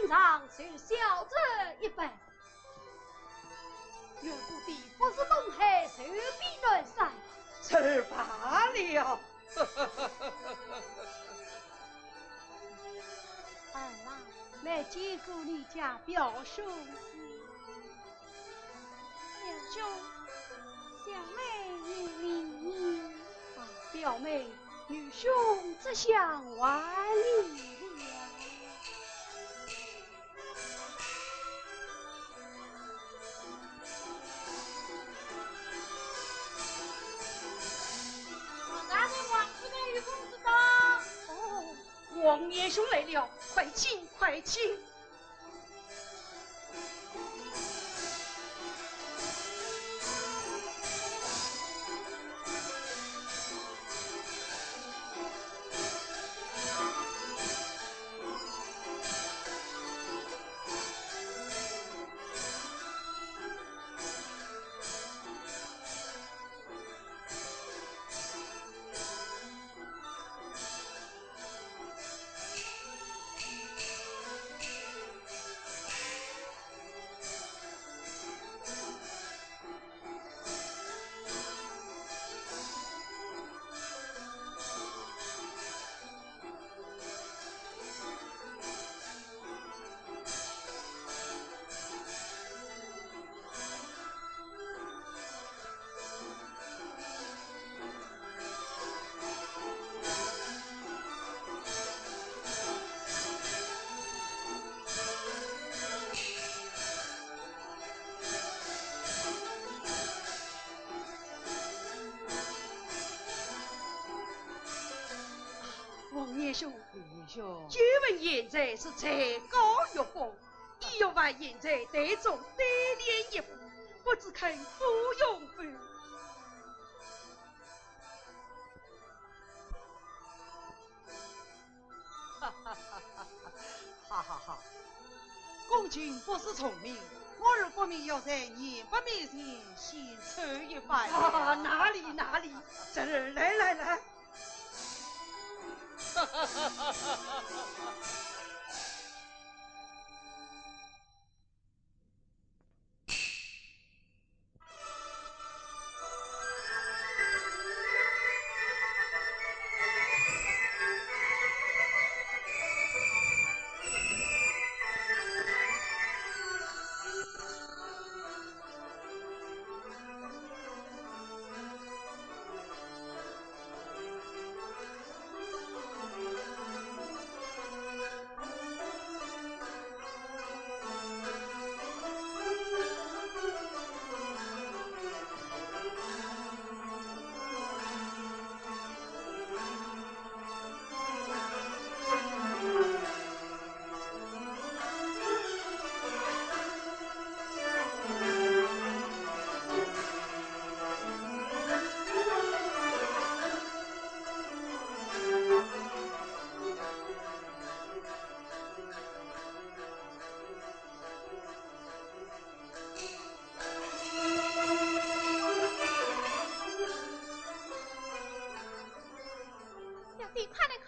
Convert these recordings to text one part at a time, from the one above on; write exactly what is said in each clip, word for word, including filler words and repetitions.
上受小侄一拜。愿不比不是东海，寿比南山。这罢了。儿啊，没见过你家表兄。 表兄，小妹有礼。啊，表妹，愚兄这厢还礼了。王大人，王夫人与公子到。哦，王年兄来了，快请，快请。 王年兄，年兄，久闻贤才是才高学广，意欲拜贤才，但求对联一副，不知肯赴用否？ 哈哈哈哈哈！公卿不识聪明，我儿不明要在年伯面前献丑一番。啊，哪里哪里，侄儿，来来来。哈哈哈哈哈！小姐，快来看。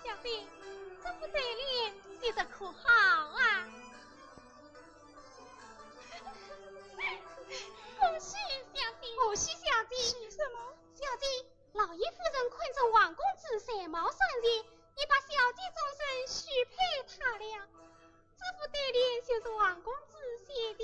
小姐，这副对联写得可好啊？恭喜小姐！恭喜小姐！什么？小姐，老爷夫人看中王公子才貌双全，已把小姐终身许配他了。 这副对联就是王公子写的。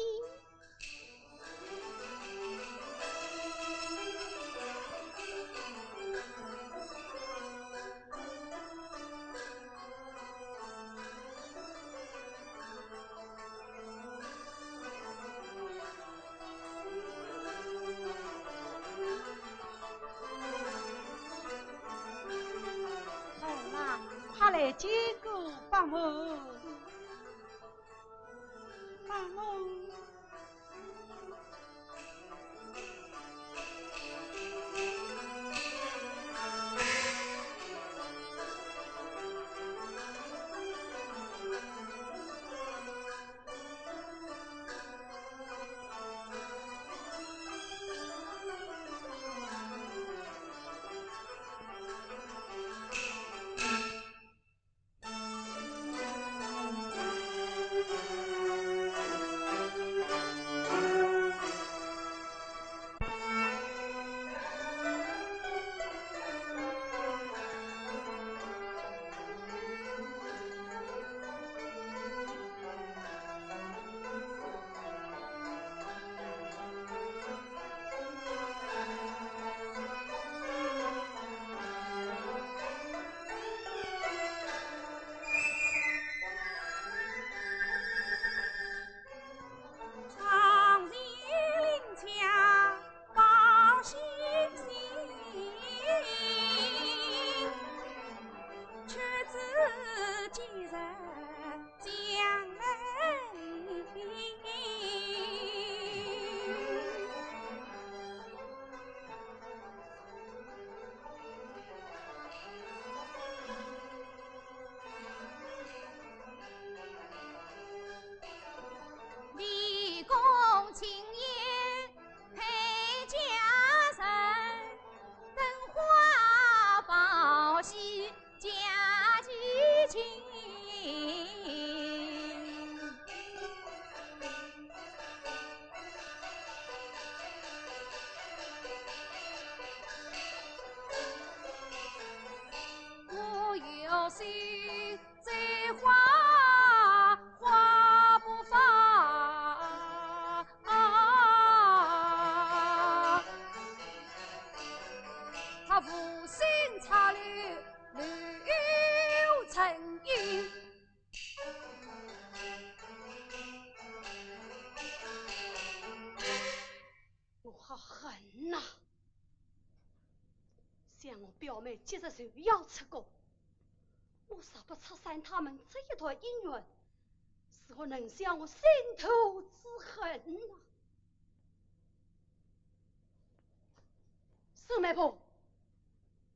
儿啊，快来见过伯母。伯母。这花花不发，他无心插柳柳成荫。我好恨呐！想我表妹今日就要出宫，我若不拆散他们这一段姻缘，如何能消我心头之恨呐？沈媒婆，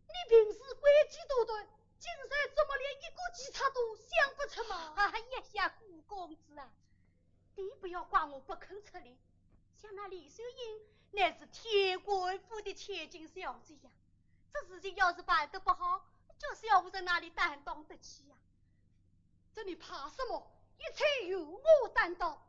你平时诡计多端，今日怎么连一个计策都想不出吗？哎呀呀，顾公子啊，你不要怪我不肯出力，想那李秀英乃是天官府的千金小姐呀，这事情要是办得不好，叫小夫人哪里担当得起呀？这你怕什么？一切由我担当。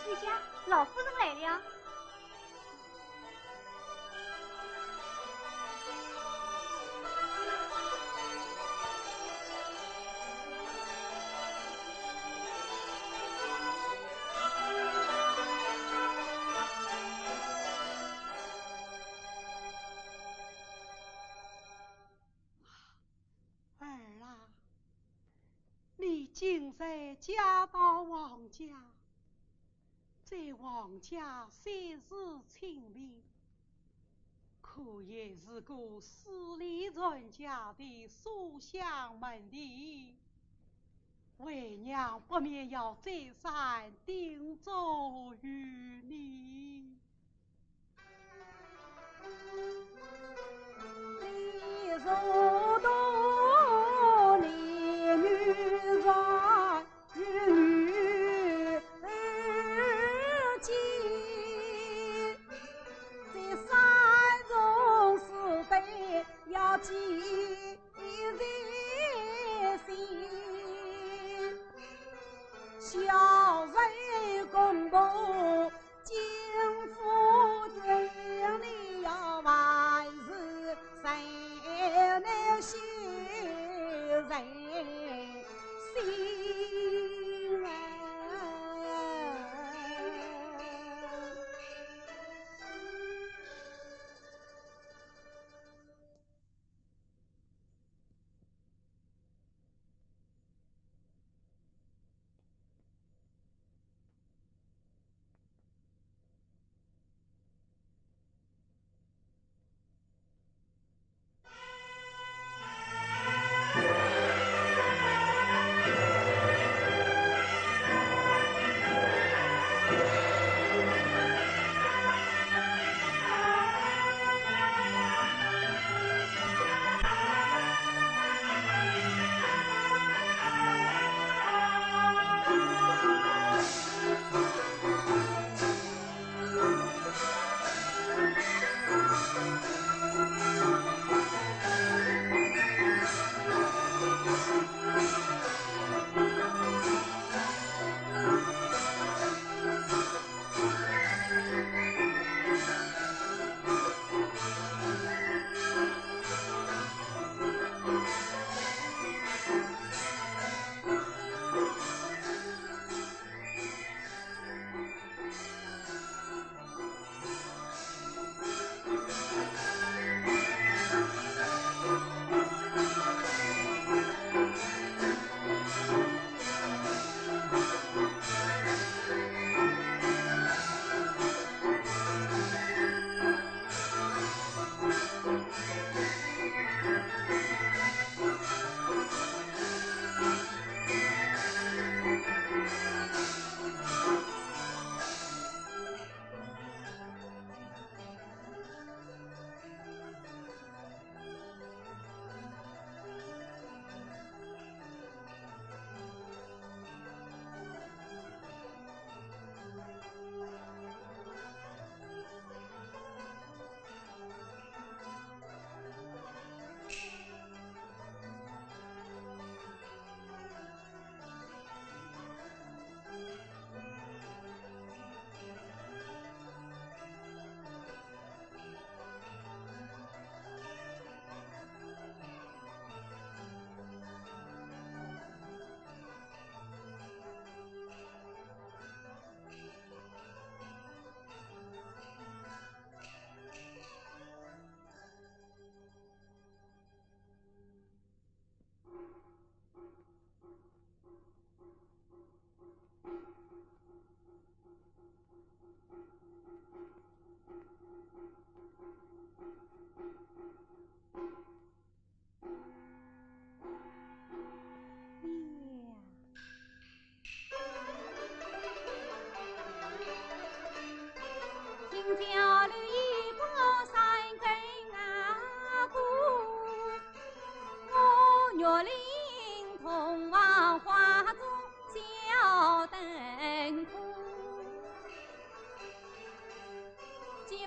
春香，老夫人来了。儿啊，你今日嫁到王家，在王家虽是清贫，可也是个势利人家的书香门第。为娘不免要再三叮嘱于你。 小人公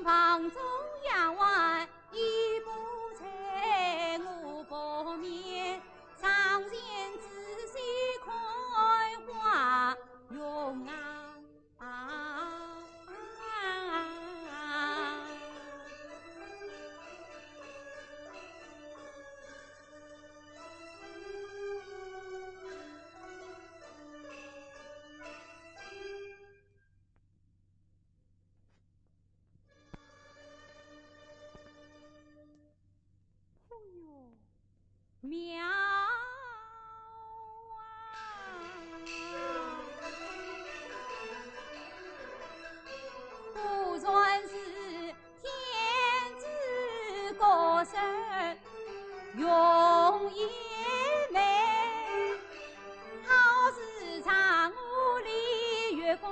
房中丫鬟一步在我旁边，上前仔细看花容啊。啊。哦哟，妙啊！果然是天之国色，容颜美，好似婵娟丽月宫。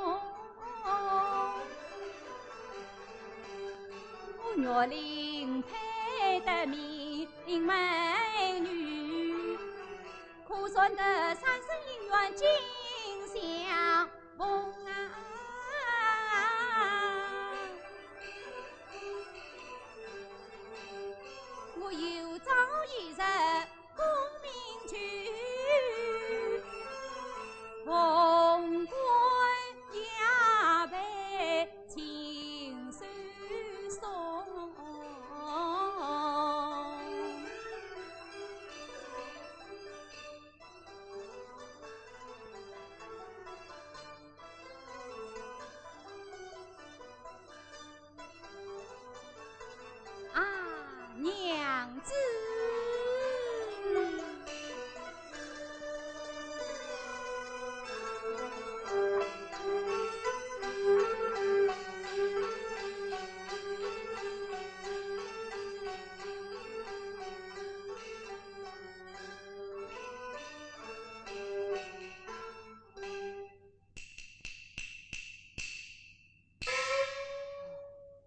我岳林配得明丽美女，可算得三生姻缘尽相逢啊！我有朝一日 功名去，凤冠霞帔尽收送。 啊，娘子。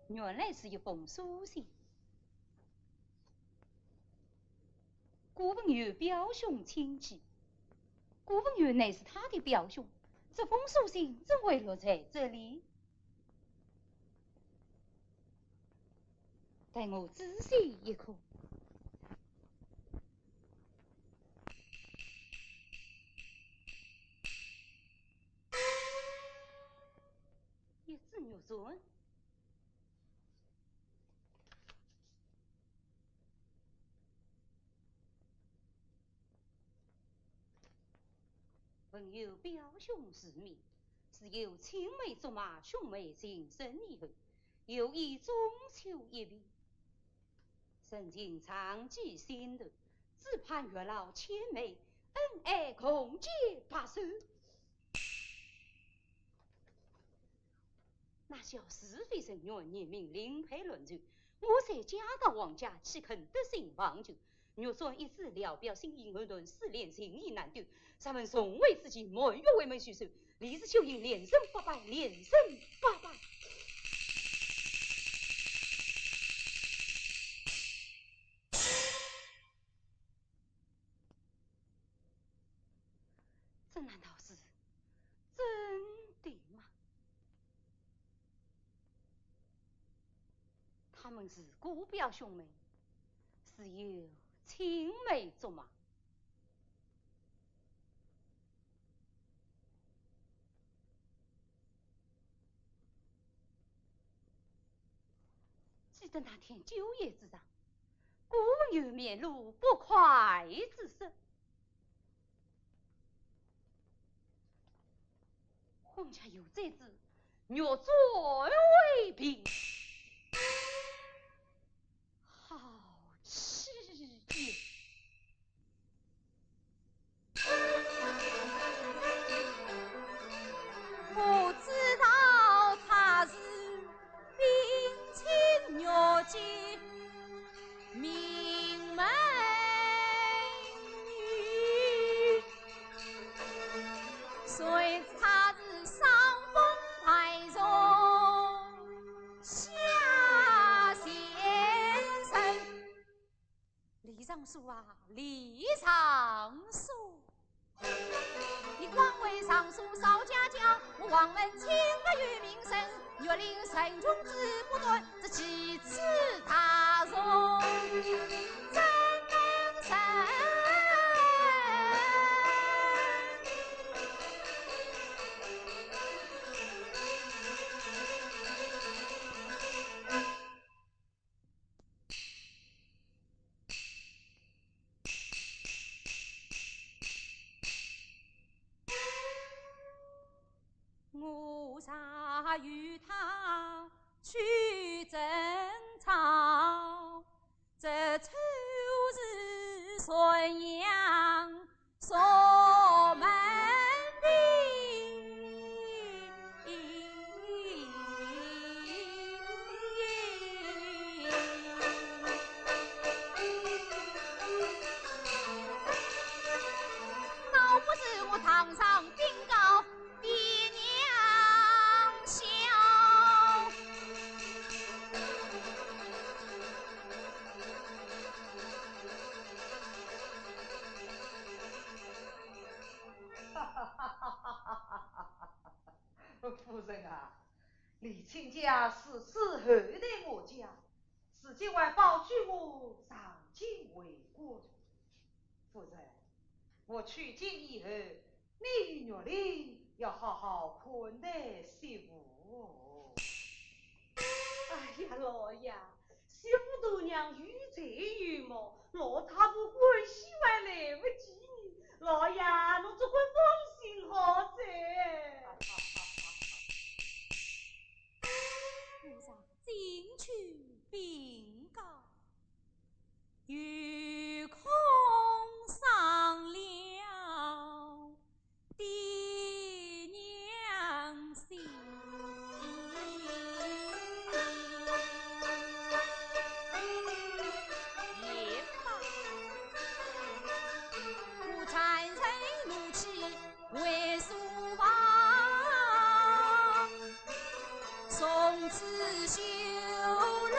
原来是一封书信。顾文友表兄亲寄，顾文友乃是他的表兄，这封书信怎会落在这里？待我仔细一看。 一纸玉簪。文友表兄之命，是有青梅竹马兄妹情深意厚，有意中秋一别，深情长记心头，只盼月老牵媒，恩爱共结白首。 那小是非人员，严明另配论罪。我虽嫁到王家，岂肯得性忘旧？玉簪一只，聊表心意，恩断丝连，情意难断。若问重会之期，满月回门叙旧，李氏秀英连胜八拜，连胜八拜。 这难道是真的吗？他们是姑表兄妹，是有青梅竹马。 记得那天酒宴之上，顾文友面露不快之色。皇家有这支玉簪为凭，好气也！ 我知道他是冰清玉洁名门女，谁知他是伤风败俗下贱人。 李尚书啊，李尚书，你枉为尚书少家教，我王门清白有名声，令山中之不断，这奇耻大辱怎能忍？我若与他去争吵，这秋日传扬 所门的。倒不如我堂上禀告爹娘笑。夫人啊，李亲家是死后待我家，如今还保举我上京为官。夫人，我去京以后，你与玉林要好好款待媳妇哦。哎呀，老爷， 媳妇大娘有才有貌，老太婆欢喜还来不及呢。老爷，侬只管放心好哉。我上京去禀告，有空商量。 爹娘心。也罢，我暂时怒气为书房，从此休论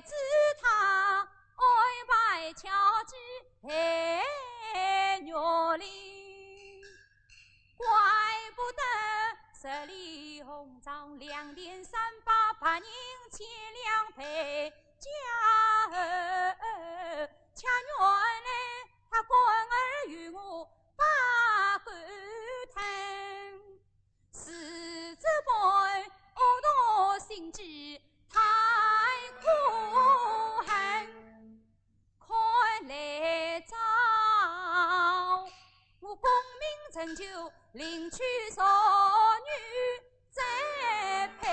子他安排巧计害玉林，怪不得十里红妆两钿三百，白银千两倍价，恰原来他官儿与我把狗疼。 是这般恶毒心计太可恨，看来早，我功名成就，另娶淑女再配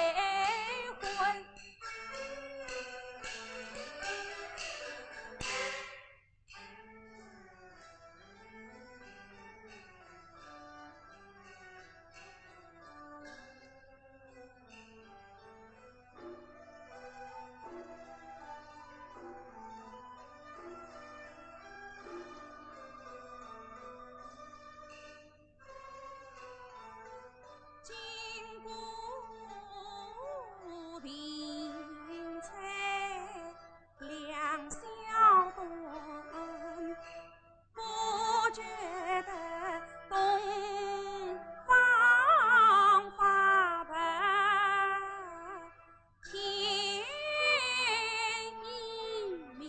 婚。 金鼓屏彩两宵断，不觉得东方花白。 天已明。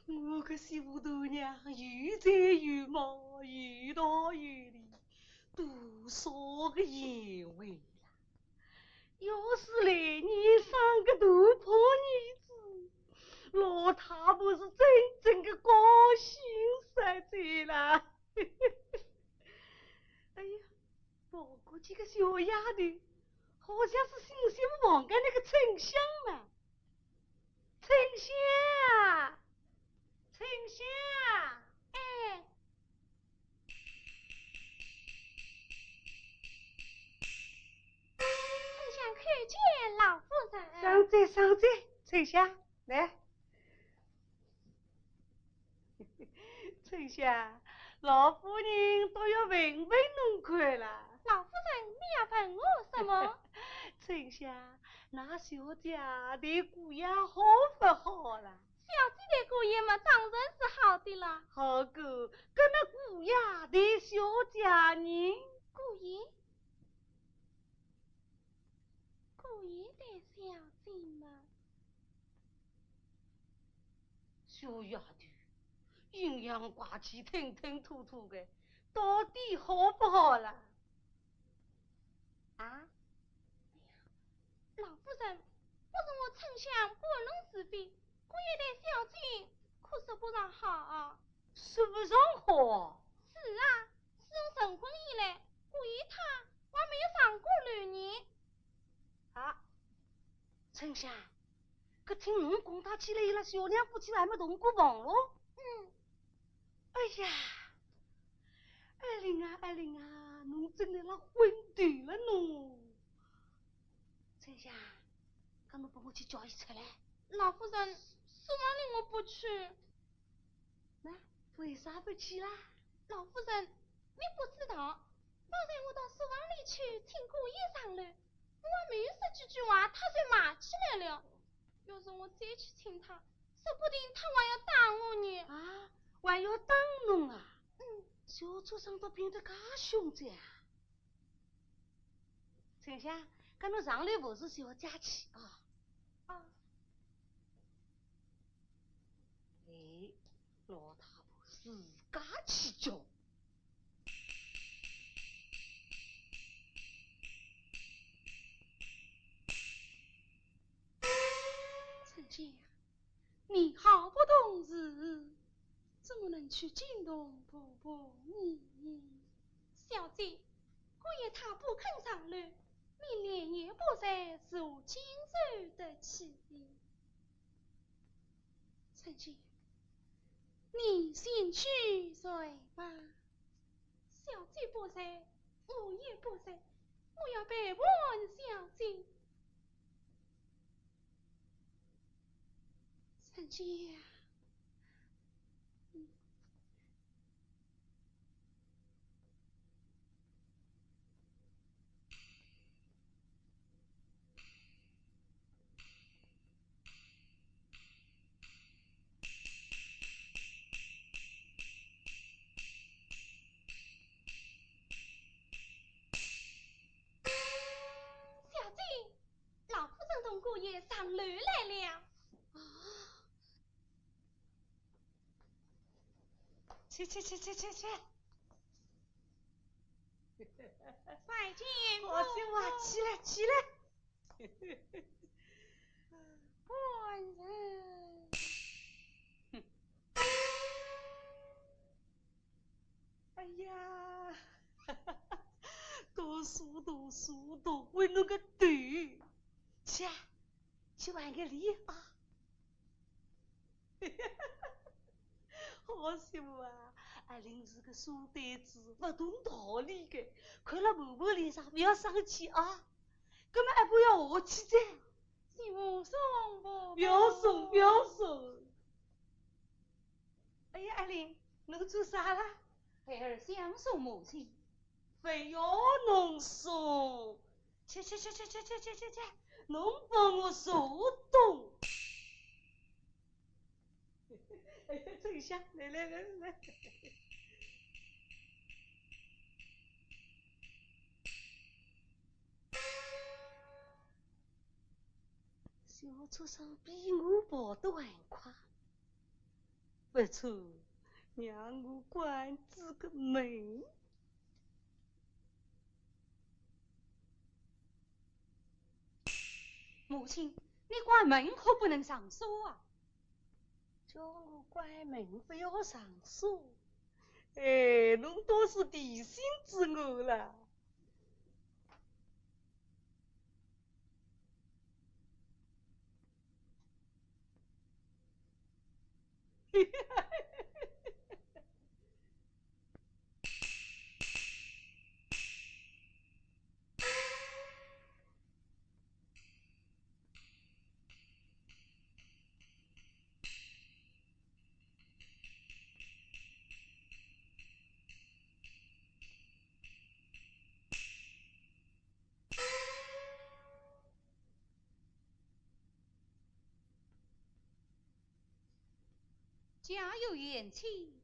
我个媳妇大娘有才有貌，有道有理，多少个贤惠啦！要是来年生个大胖儿子，老太婆是真正个高兴煞哉啦！哎呀， 不过这个小丫头，好像是新媳妇房间那个春香嘛。春香，春香。哎。春香叩见老夫人。上哉，上哉，春香，来。 春香，老夫人倒要问问侬看啦。老夫人，你要问我什么？春香，㑚小姐对姑爷好勿好啦？小姐对姑爷嘛，当然是好的啦。好个，搿么姑爷对小姐呢？姑爷？ 姑爷对小姐嘛。小丫头，阴阳怪气，吞吞吐吐的，到底好勿好啦？啊？哎呀，老夫人，不是我春香搬弄是非，姑爷对小姐可说不上好啊。说不上好？是啊，自从成婚以来，姑爷他 我没有上过楼呢。啊，春香，搿听侬讲，搭起来伊拉小两夫妻还没同过房咯？嗯。哎呀，爱玲啊，爱玲啊，侬真的辣昏头了侬。春香，搿侬帮我去叫伊出来。老夫人，书房里我不去。 那为啥不去啦？老夫人，你不知道，方才我到书房里去请姑爷上楼，我还没有说几句话，他就骂起来了。要是我再去请他，说不定他还要打我呢。啊，还要打侬啊？嗯。小畜生倒变得介凶哉啊！ 春香，搿侬上楼服侍小姐去啊。啊。哎，老太婆自家去叫。春香， 你好不懂事，怎么能去惊动婆婆呢？小姐，姑爷他不肯上楼，你连夜不不才如今受得起。春姐，你先去睡吧。小姐不在，我也不在，我要陪伴小姐。春姐呀，嗯。 小姐，老夫人同姑爷上楼来了。啊！去去去去去去！拜见姑爷。好媳妇啊，起来起来！官人。哎呀，读书读书读昏了个头。去啊，去还个礼啊！好媳妇啊，阿林是个书呆子，勿懂道理个，看了婆婆脸上勿要生气啊。葛末阿婆要下去哉。媳妇送婆婆。勿要送，勿要送。哎呀，阿林，侬做啥啦？孩儿相送母亲。勿要侬送，去去去去去去去去去，侬帮我坐等。 哎，坐下，来来来来。小畜生比我跑得还快，不错，让我关仔个门。 母亲，你关门可不能上锁啊。叫我关门不要上锁？哎，侬倒是提醒仔我了。 家有贤妻，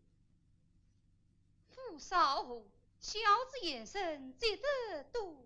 父少无，孝子贤孙积德多。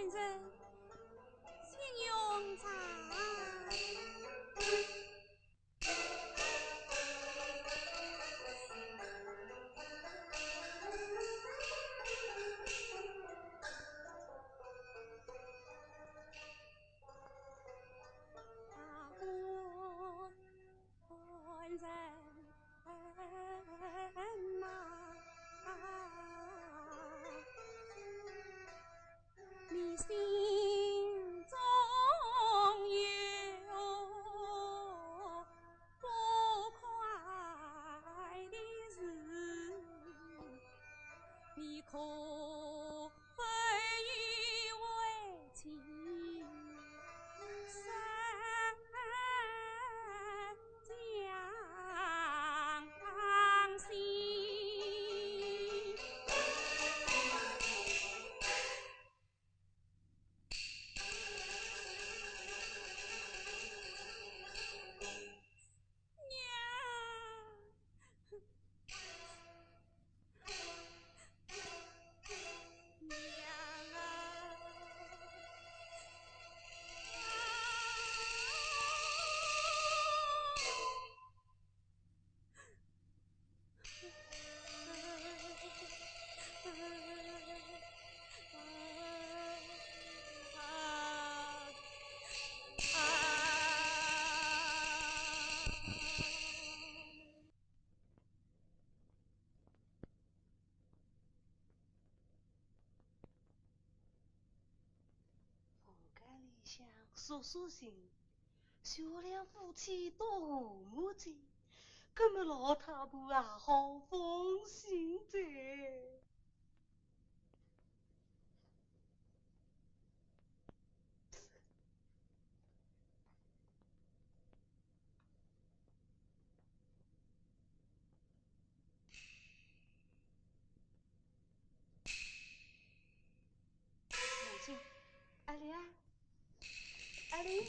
人信用长。官人呐，你心中有不快的事，你可 房间里向索索性，小两夫妻到何处去？搿么老太婆也好放心哉。 母亲，爱玲啊，爱玲。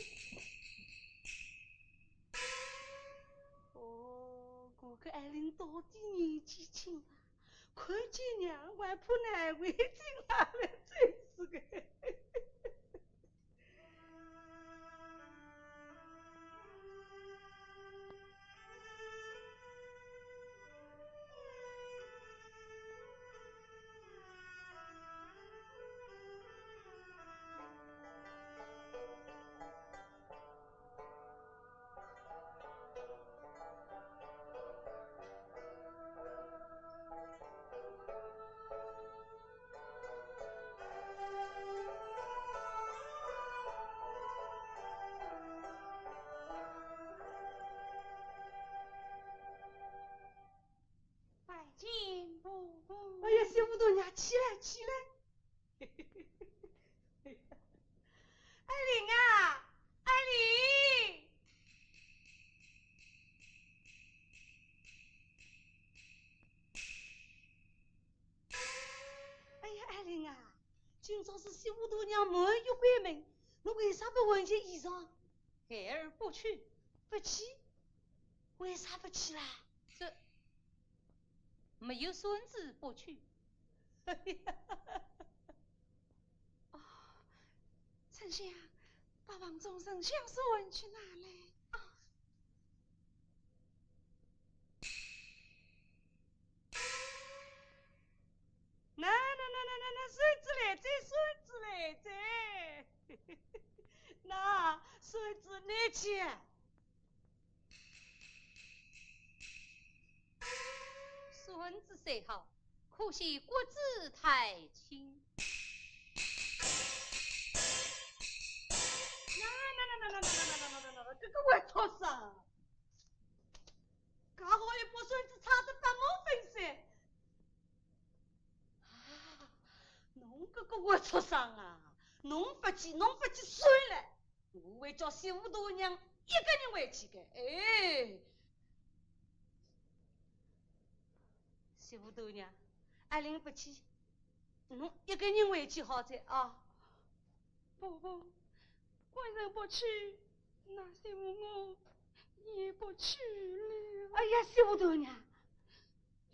哦，我个爱玲到底年纪轻啊，看见娘还怕难为情啊，真是个。拜见婆婆。哎呀，媳妇大娘，起来，起来。爱玲啊，爱玲！哎呀，爱玲啊，今朝是媳妇大娘满月关门，侬为啥不换件衣裳？孩儿不去。不去？为啥不去啦？这，没有孙子不去。哦，丞相，八房中丞相是问去哪来？啊，那那那那那那，孙子来哉，孙子来哉。那孙子你去。孙子虽好，可惜骨子太轻。那那那那那那那那那那那，搿个活畜生！ 介好一把孙子，差得搭我分手。啊，侬搿个活畜生啊，侬勿去，侬勿去算了，我会叫媳妇大娘一个人回去的。哎，媳妇大娘，阿玲勿去，侬一个人回去好哉啊。 婆婆，官人不去，那媳妇我也不去了。哎呀，媳妇大娘，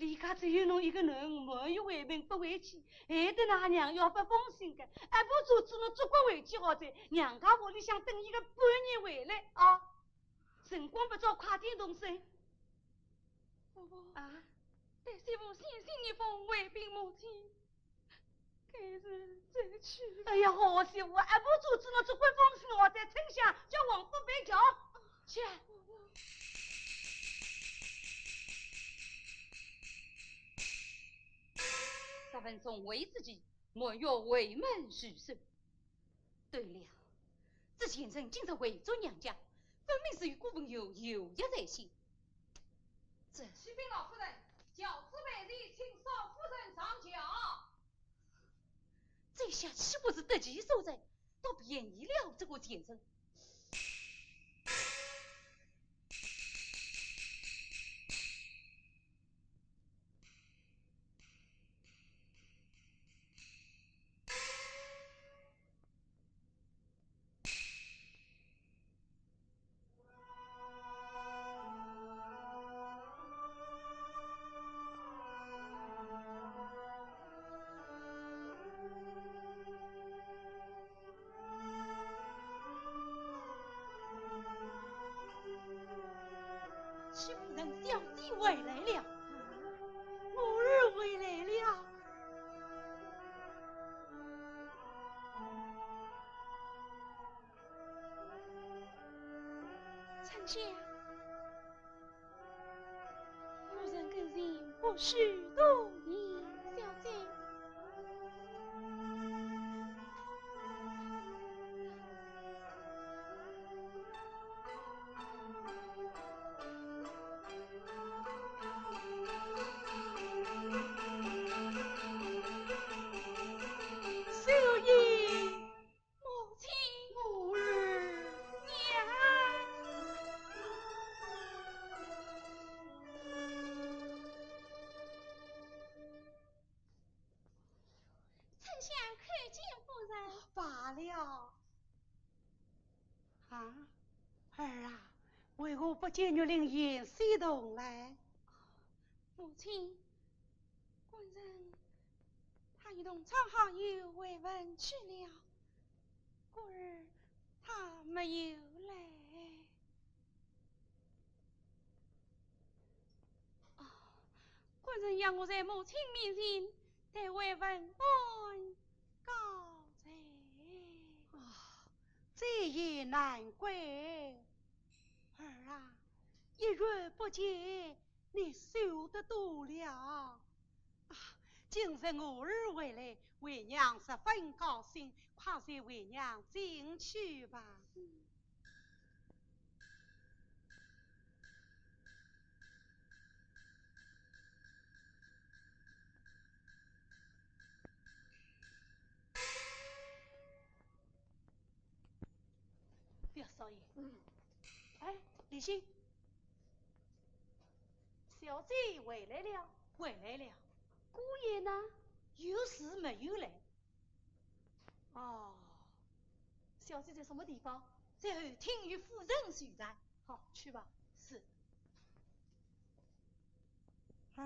里家只有侬一个囡儿，没有回门不回去，害得㑚娘要勿放心个，还不如做仔侬做官回去好哉，娘家屋里向等伊个半日回来啊。辰光不早，快点动身。婆婆，啊？待媳妇先行一封回禀母亲， 该是这去。哎呀，好媳妇，还不如做仔侬做官放心，我再丞相叫王夫备轿。去。十分钟未之际，满月回门受首。对了，这贤人今日回转娘家，分明是与顾文友有约在先。这……启禀老夫人，轿子备齐，请少夫人上轿。 这下岂不是得其所在，倒便宜了这个贱人。 岂不是小姐回来了？我儿回来了。 丞相，夫人跟前不许多言，小姐。 母亲。我儿。娘。丞相叩见夫人。罢了。啊，儿啊，为何不见玉林贤婿同来？母亲，官人他与同窗好友回文去了。 故而他没有来。哦，官人要我在母亲面前代为问安告罪。啊，这也难怪。儿啊，一日不见， 你瘦得多了。啊，今日我儿回来，为娘十分高兴，快随为娘进去吧。嗯。表少爷。嗯。哎，李兴。 小姐回来了。回来了。姑爷呢？有事没有来。哦，小姐在什么地方？在后厅与夫人叙谈。好，去吧。是。儿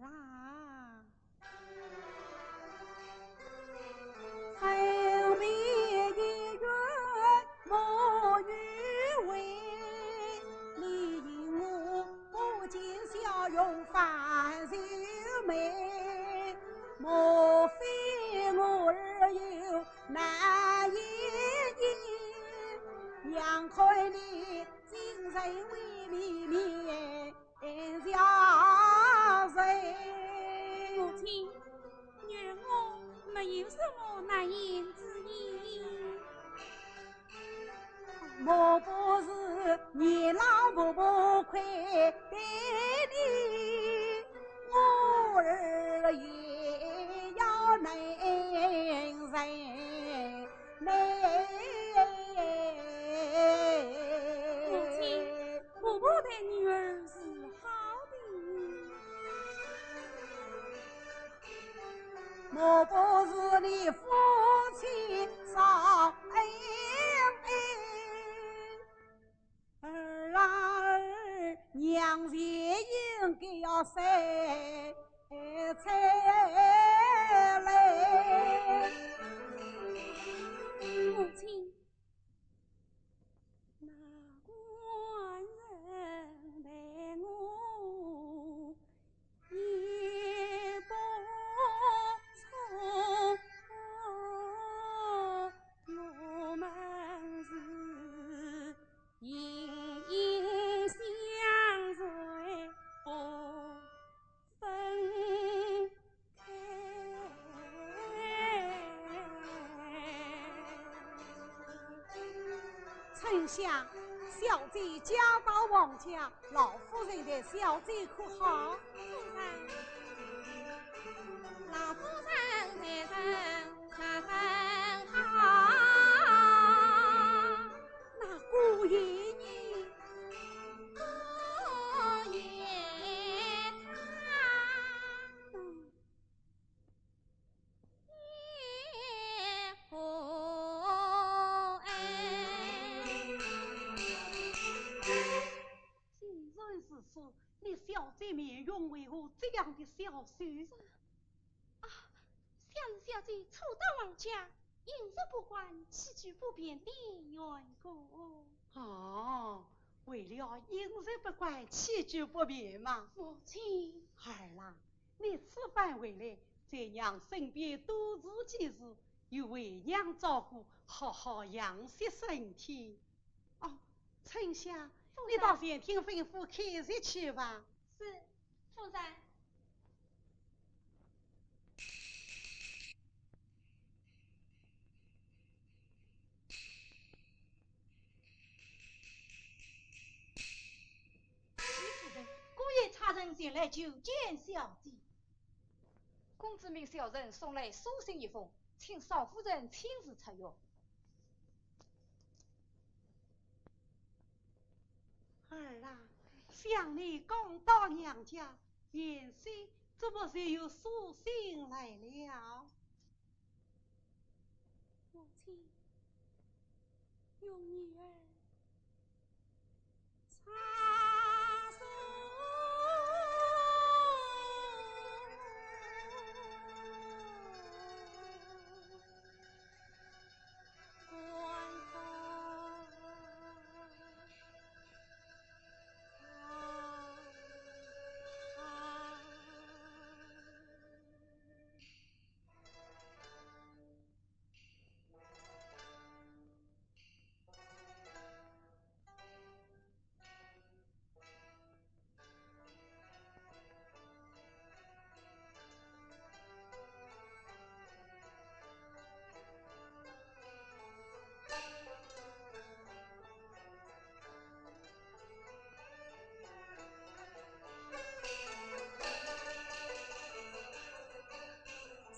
啊。 母亲，女儿我没有什么难言之隐。母亲，婆婆待女儿是好的。丞相，小姐嫁到王家，老夫人待小姐可好？夫人，老夫人待人十分好。那姑爷呢？姑爷他……嗯。 既然如此，你小姐面容为何这样的消瘦？啊，想是小姐初到王家，饮食不惯，起居不便的缘故。哦，为了饮食不惯，起居不便嘛。母亲。儿啊， 你此番回来，在娘身边多住几日，有为娘照顾，好好养息身体。哦，春香，夫人。你到前厅吩咐开席去吧。是，夫人。 夫人，姑爷差人前来求见小姐。公子命小人送来书信一封，请少夫人亲自出阅。儿啊，想你刚到娘家，贤婿怎么就有书信来了？ 母亲，容女儿查书。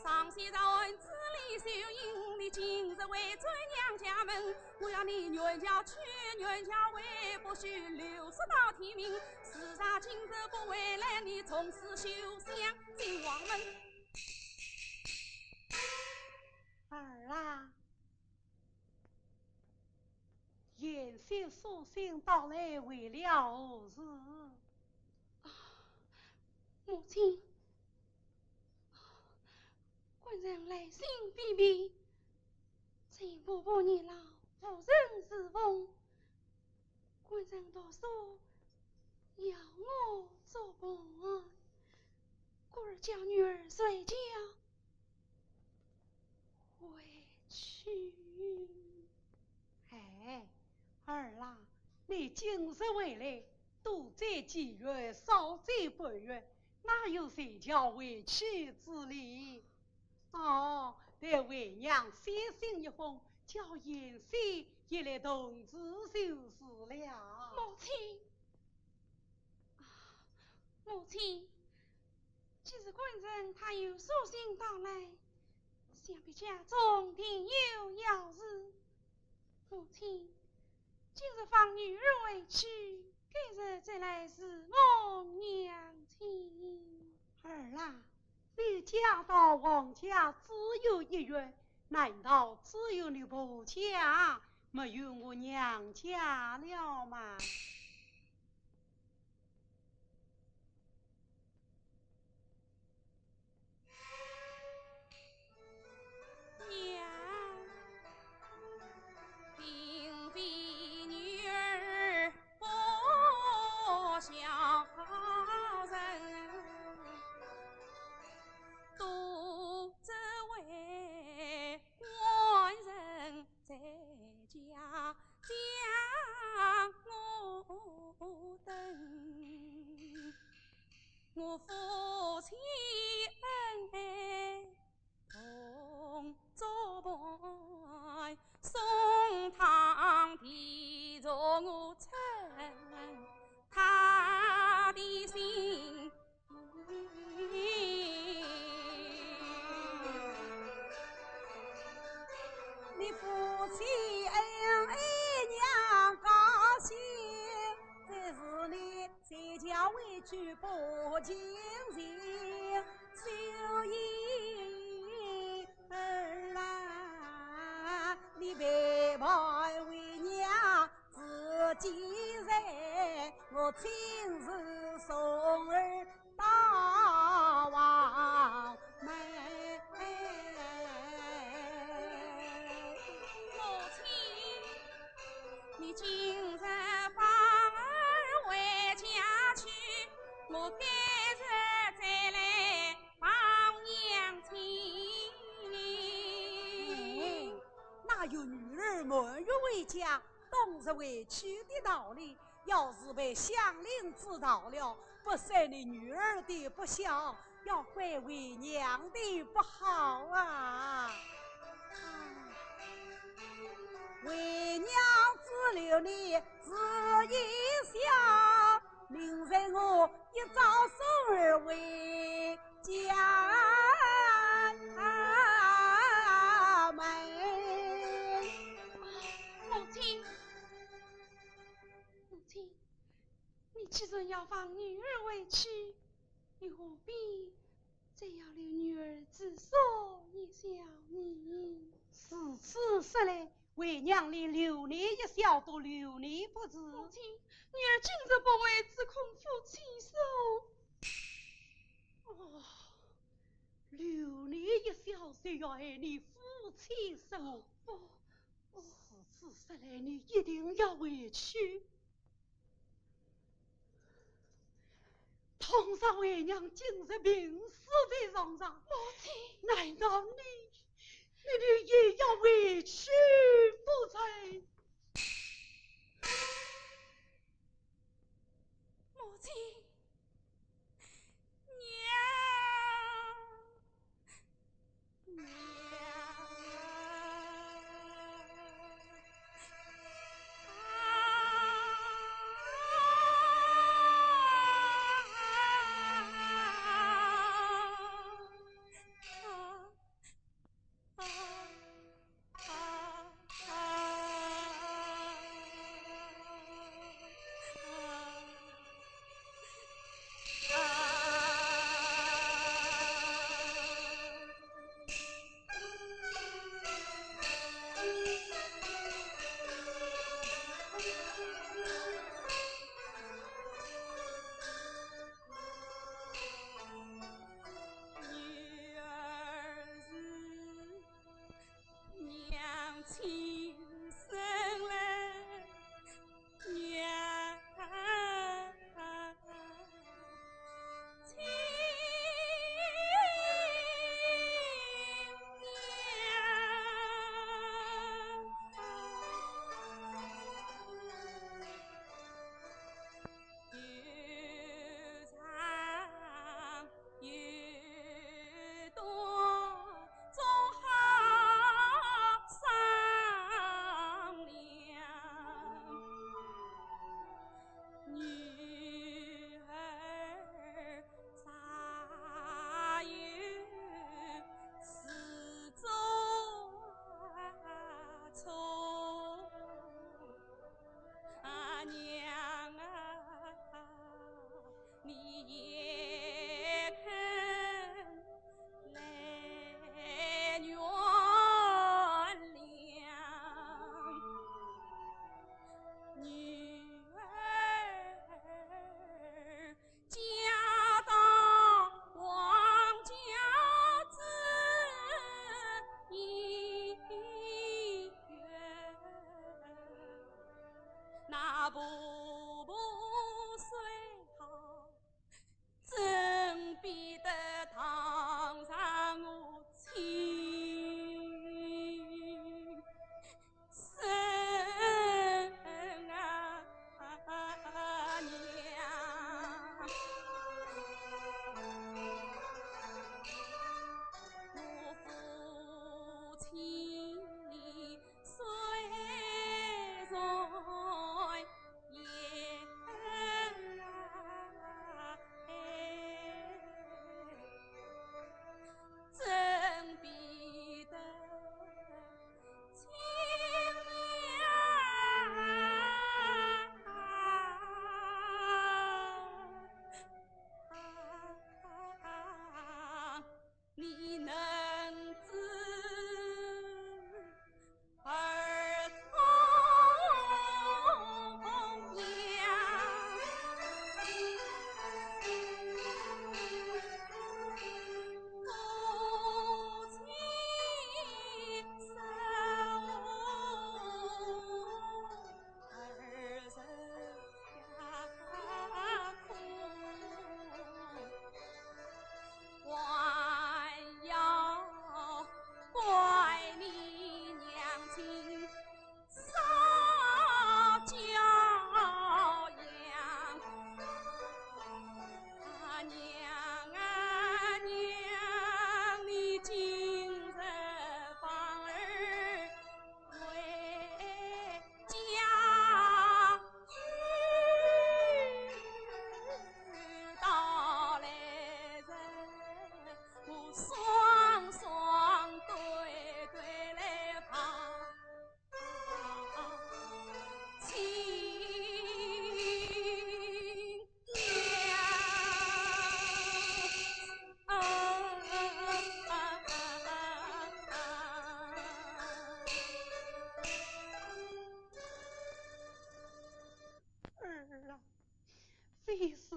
上写朝恩旨里就印，你今日回转娘家门，我要你原轿去，原轿回，不许留宿到天明。事若今日不回来，你从此休想进王门。儿啊， 贤婿书信到来为了何事？啊，母亲，官人来信禀明，陈婆婆年老，无人侍奉，官人读书要我做伴，故而叫女儿随轿 回去。哎，儿啊，你今日回来，多在几月，少在八月，哪有随轿回去之理？哦，待为娘写信一封，叫贤婿也来同住就是了。母亲，啊，母亲， 既是官人他有书信到来，想必家中定有要事。母亲，今日放女儿回去，改日再来侍奉娘亲。儿啊，你嫁到王家只有一月，难道只有你婆家，没有我娘家了吗？ 娘，并非女儿不孝人，都只为官人在家将我等。我夫妻恩爱同终恩爱娘高兴，只是你谁叫委屈不清醒，所以儿啊，你陪伴为娘自己在，我亲自送儿 大王妹。母亲，你今日放儿回家去，我改日再来望娘亲。哎，哪有女儿满月回家，当日回去的道理？ 要是被乡邻知道了，不说你女儿的不孝，要怪为娘的不好啊！啊，为娘只留你这一宵，明日我一早送儿回家门。母亲， 母亲，你既然要放女儿回去，你何必再要留女儿住宿一宵呢？如此说来，为娘连留你一宵都留你不住。母亲，女儿今日不回，只恐夫妻疏。哦，留你一宵，就要害你夫妻疏。不， 如此说来，你一定要回去。倘若为娘今日病死在床上，母亲，难道你，你，你也要回去不成？母亲，娘。 女儿是娘亲生来，娘亲娘。有长 有短，总好商量。女儿尚有自作聪，啊，娘啊， 你也肯来原谅。女儿嫁到王家之后， 那婆婆虽好，怎比得堂上我亲生啊娘？我夫妻 虽然已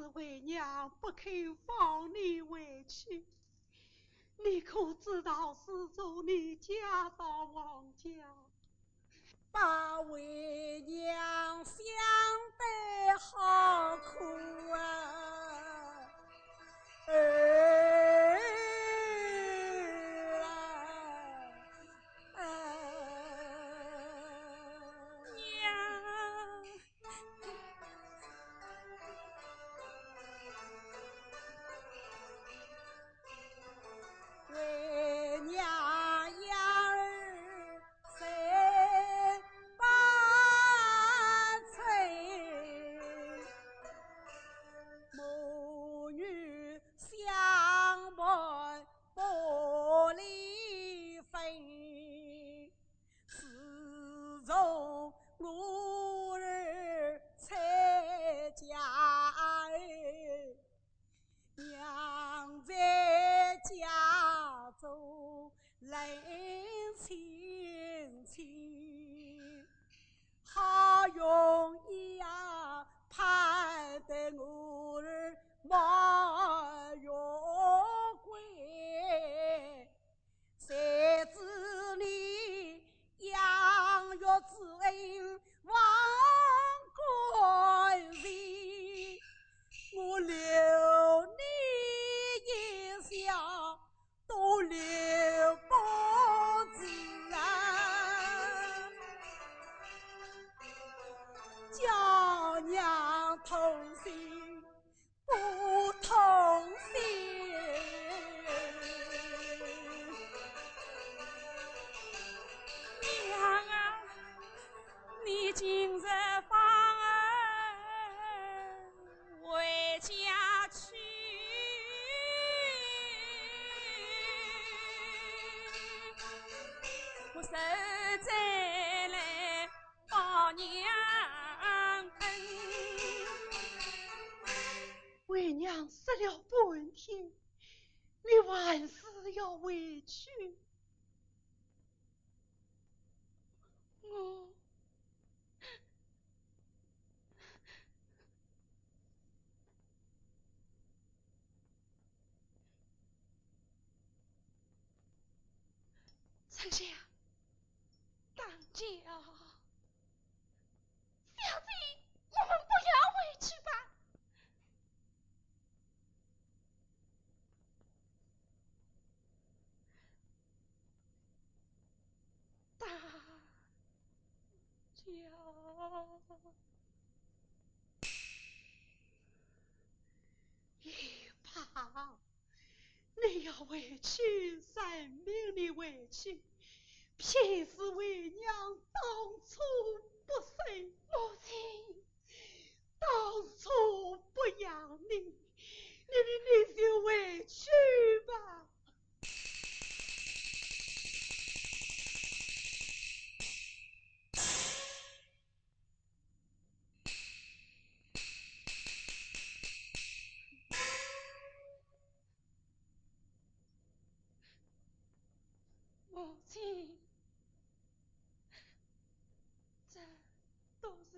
为娘不肯放你回去。你可知道自从你嫁到王家，把为娘想得好苦啊！哎，哎，娘。 为娘养儿十八载，母女相伴不离分。 自从我儿出嫁后，娘在家中冷清清，好容易啊盼得我儿满月归。 谁知你养育之恩忘干净，我留你一笑都留不住啊！叫娘痛心 不痛心。娘啊，你今日放儿回家去，我实在来 报娘恩。为娘说了半天，你还是要回去。我，春香， 当家，小姐，我们不要回去吧。当家，一旁 你要回去，算命的回去，便是为娘当初不生，母亲，当初不养你，你，你，你就回去吧。 母亲，这都是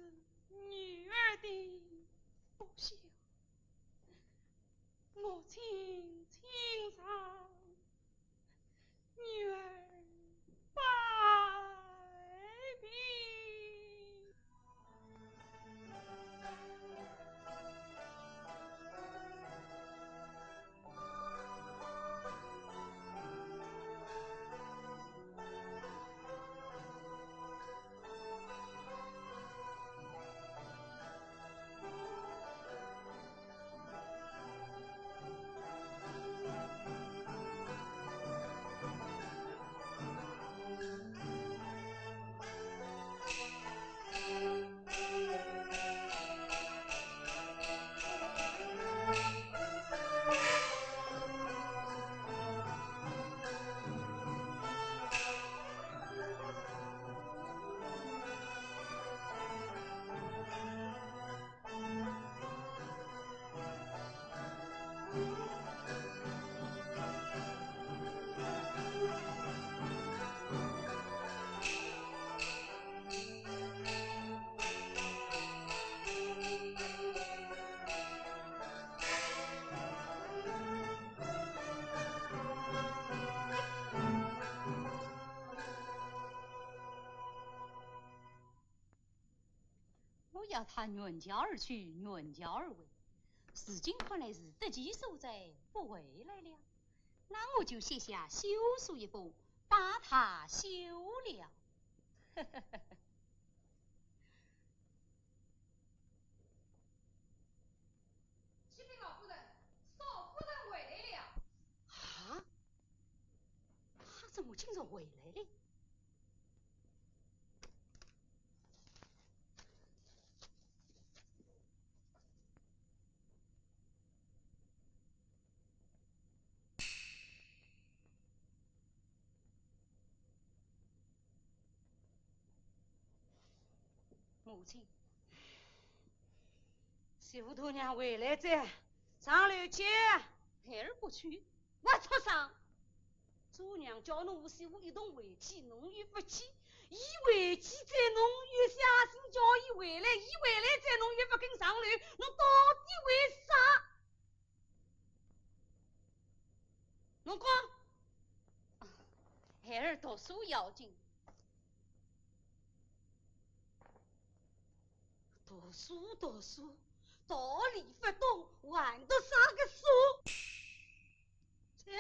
女儿的不孝。母亲请上。要他原轿而去，原轿而回，如今看来是得其所在，不回来了。那我就写下休书一封，把他休了。启禀老夫人，少夫人回来了。啊？她怎么今朝回来了？ 母亲，媳妇大娘回来哉，上楼去。孩儿不去。活畜生！ 做娘叫侬和媳妇一同回去，侬又勿去，伊回去哉，侬又写信叫伊回来，伊回来哉，侬又勿肯上楼，侬到底为啥？侬讲。啊，孩儿读书要紧。读书，读书，道理勿懂，还读啥个书？切！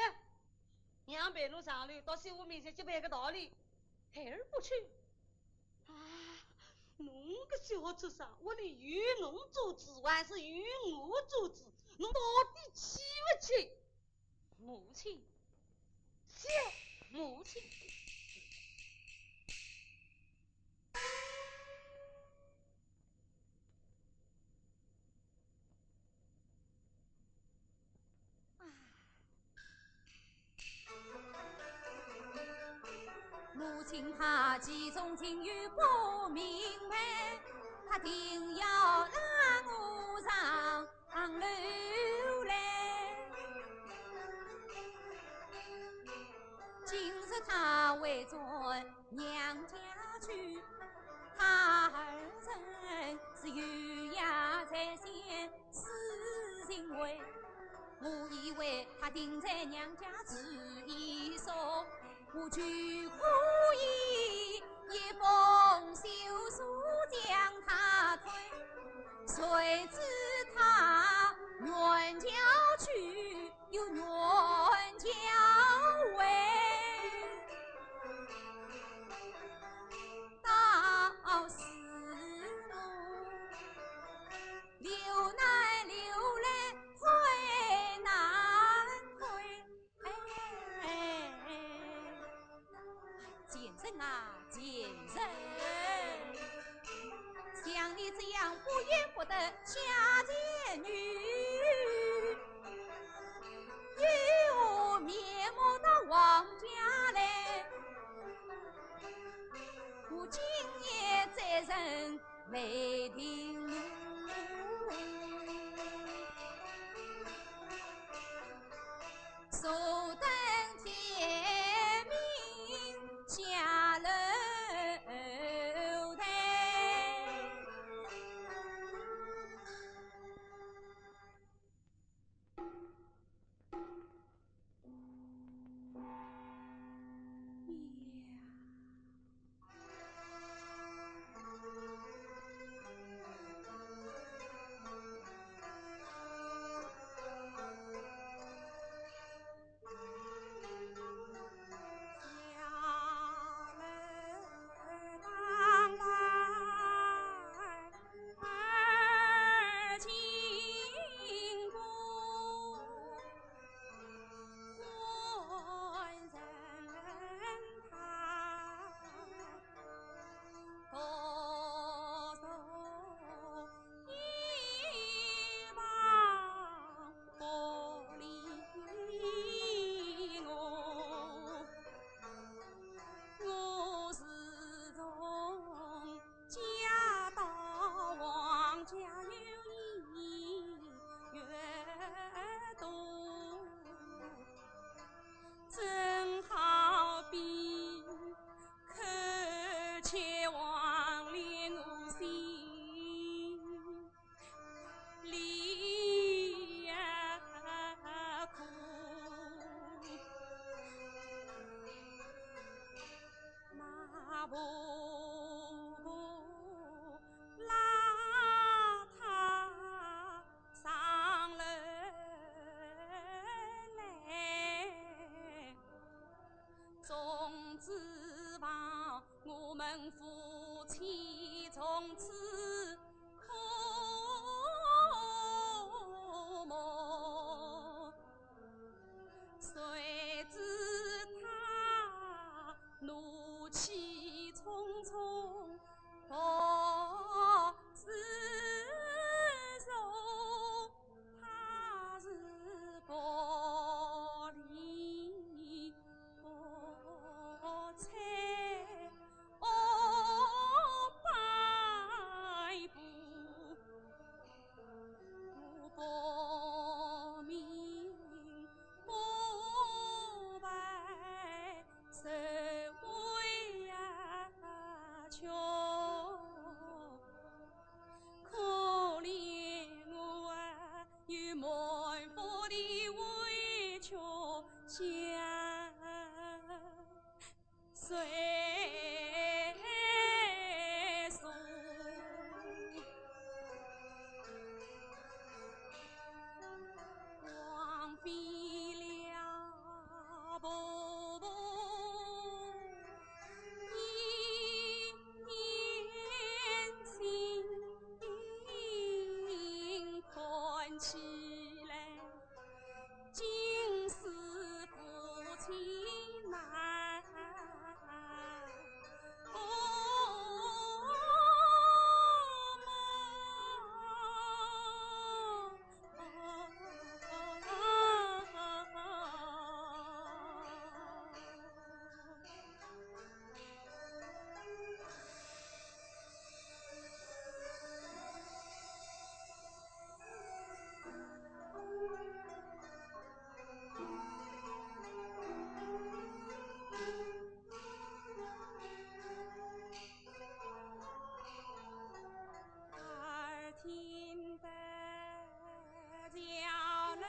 娘陪侬上楼，到媳妇面前去赔个道理。孩儿不去。啊，侬个小畜生，屋里有侬做主，还是有我做主？侬到底去勿去？母亲。去！母亲。 母亲她其中情有不明白，她定要拉我上楼来。今日她回转娘家去，她二人是有言在先 是因为我以为她定在娘家住一宿，我就可以一封休书将她退。谁知她原轿去又原轿回，倒是我 流难流来忒难忒。贱人啊，贱人！像你这样不贤不德下贱女，有何面目到王家来？我今夜再认 雷霆路，坐等天明下楼台。从此可梦。谁知他怒气冲冲，独自走。他是薄里薄菜，哦，白布。 不明不白，谁为呀求？可怜我啊，有满腹的委屈想。 谁诉？荒废了婆婆一片心，看起来 竟是夫妻难。哦，耳听得叫人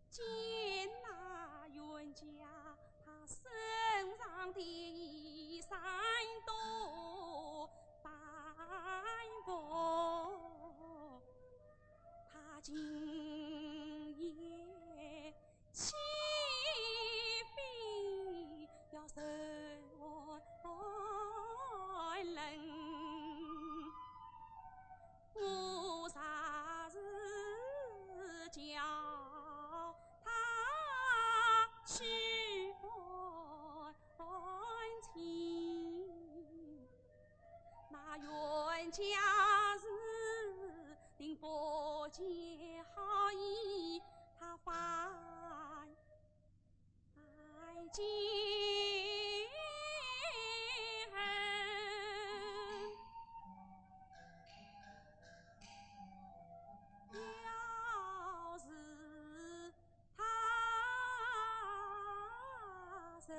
见那冤家，他身上的衣衫都斑驳，他今夜起飞要受寒冷。 我若是叫他去还情，那冤家是定不见好意，他反 爱记恨。要是他受了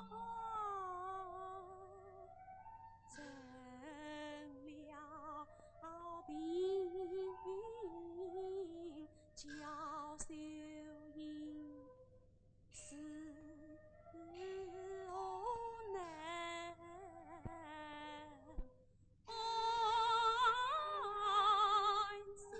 风，成了病， 叫秀英是何能安心？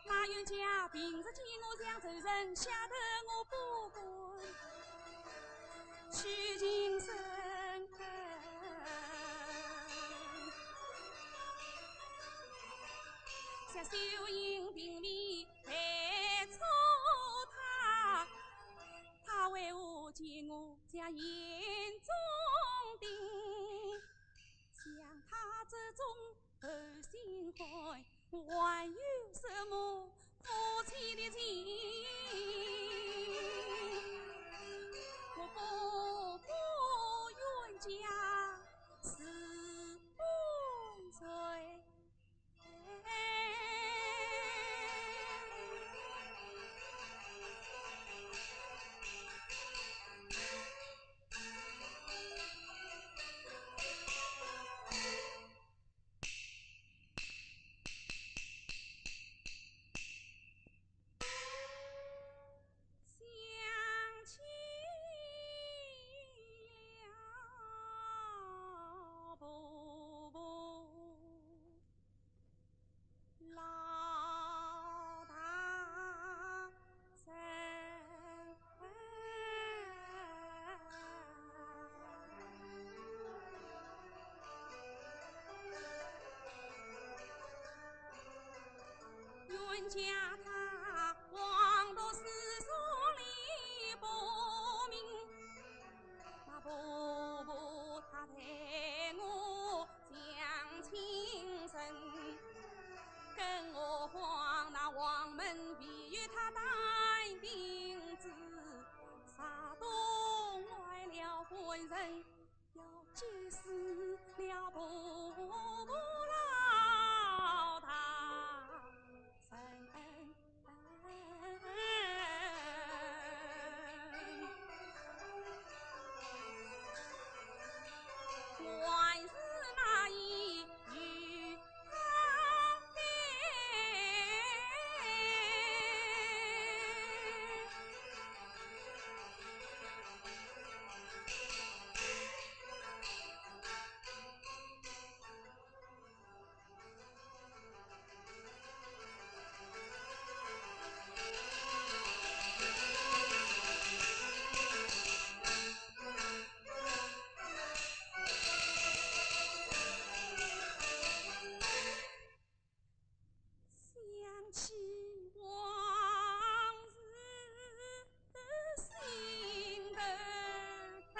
那冤家平日见我像仇人，吓得我不敢去近身。像秀英并未陪着他，他为何见我像眼中钉？ 想他这种负心汉，还有什么可气的情？我不顾冤家是无罪。 想起了伯伯老大人。 冤家他枉读诗书礼不明，那伯伯他待我像亲人，更何况那王门未与他谈定之，啥动坏了官人。 要祭祀了伯伯老大人。还是那一句 想起往事心头疼。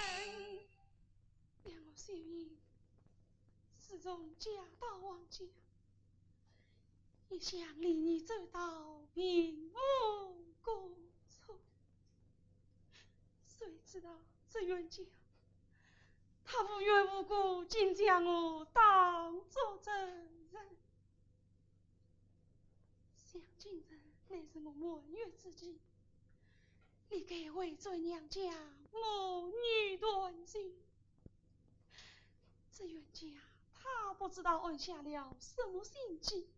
想我秀英自从嫁到王家，一向礼仪周到，并无过错。谁知道这冤家，他无缘无故竟将我当作仇人。 想今日乃是我满月之期，理该回转娘家，母女团聚。这冤家他不知道安下了什么心计，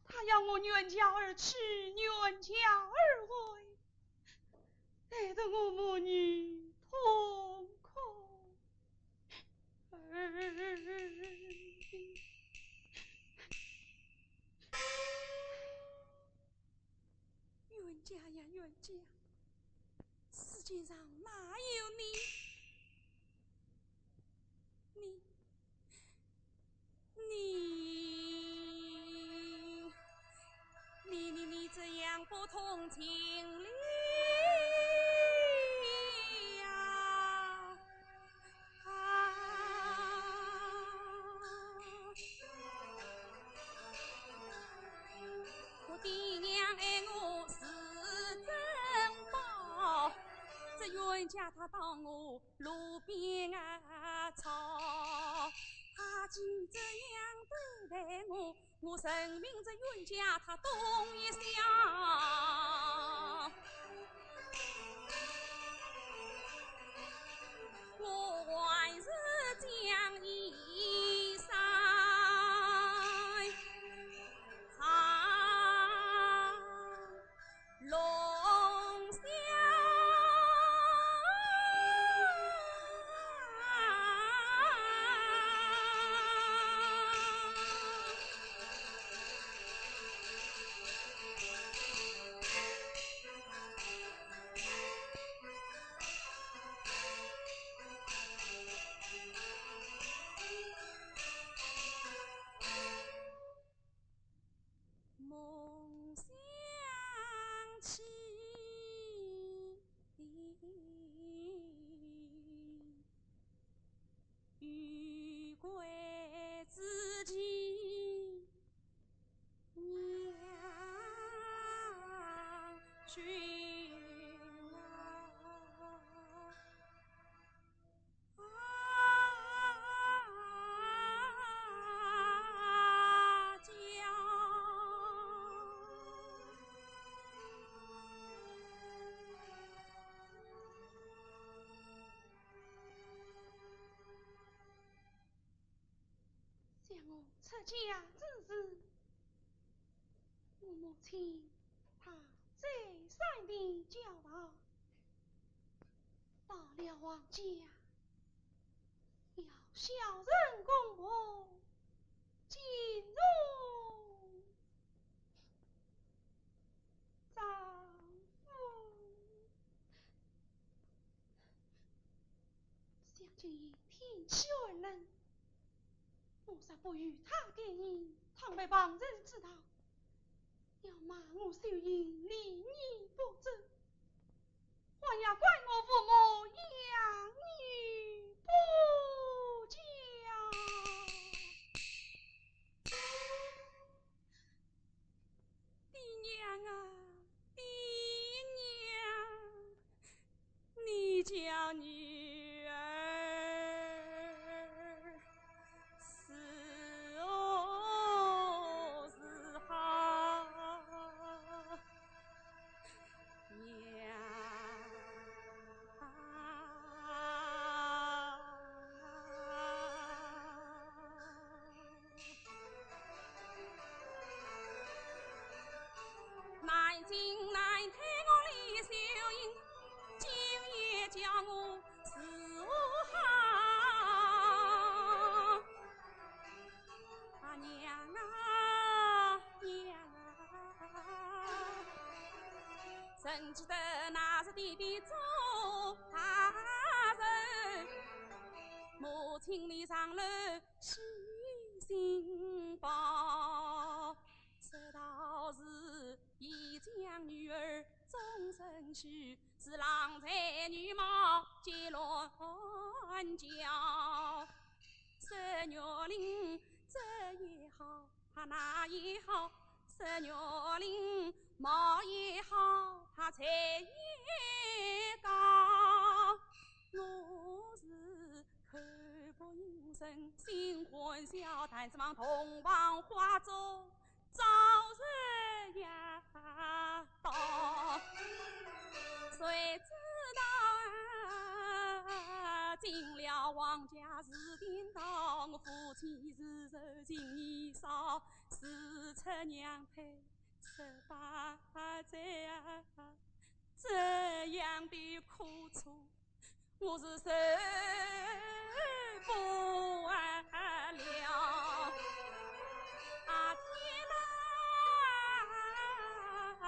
他要我远嫁而去，远嫁而回， 害得我母女痛苦而。冤家呀，冤家，世界上哪有你？你 你，你，你，你怎样不通情理呀？啊！我爹娘爱我是珍宝，这冤家他当我 路边啊草，他竟这样对待我，我人命这冤家他动一下，我还是讲一声。 龙虾。梦想起的，欲归之际，娘君啊。 想我出家之时，我母亲她再三地教导，到了王家要孝顺公婆，敬重丈夫。 想今夜天气寒冷，我若不与他结姻，倘被旁人知道，要骂我秀英礼义不周，还要怪我父母养女不教。 爹娘啊，爹娘，你教女儿如何是好？ 娘啊，难进难退我李秀英，今夜叫我如何好？ 啊，娘啊，娘啊，怎记得那时爹爹做大人，母亲你上楼去寻宝，说道是已将女儿终身许，是郎才女貌皆乱叫。 十月令这也好，啊，那也好，十月令貌也好，啊，才也高。我是口不应声，心欢笑，但指望洞房花烛 早日夜到，谁知道啊，进了王家是颠倒，我夫妻日日情意少，自出娘胎十八载啊，这样的苦楚 我是受不了。啊，天哪，还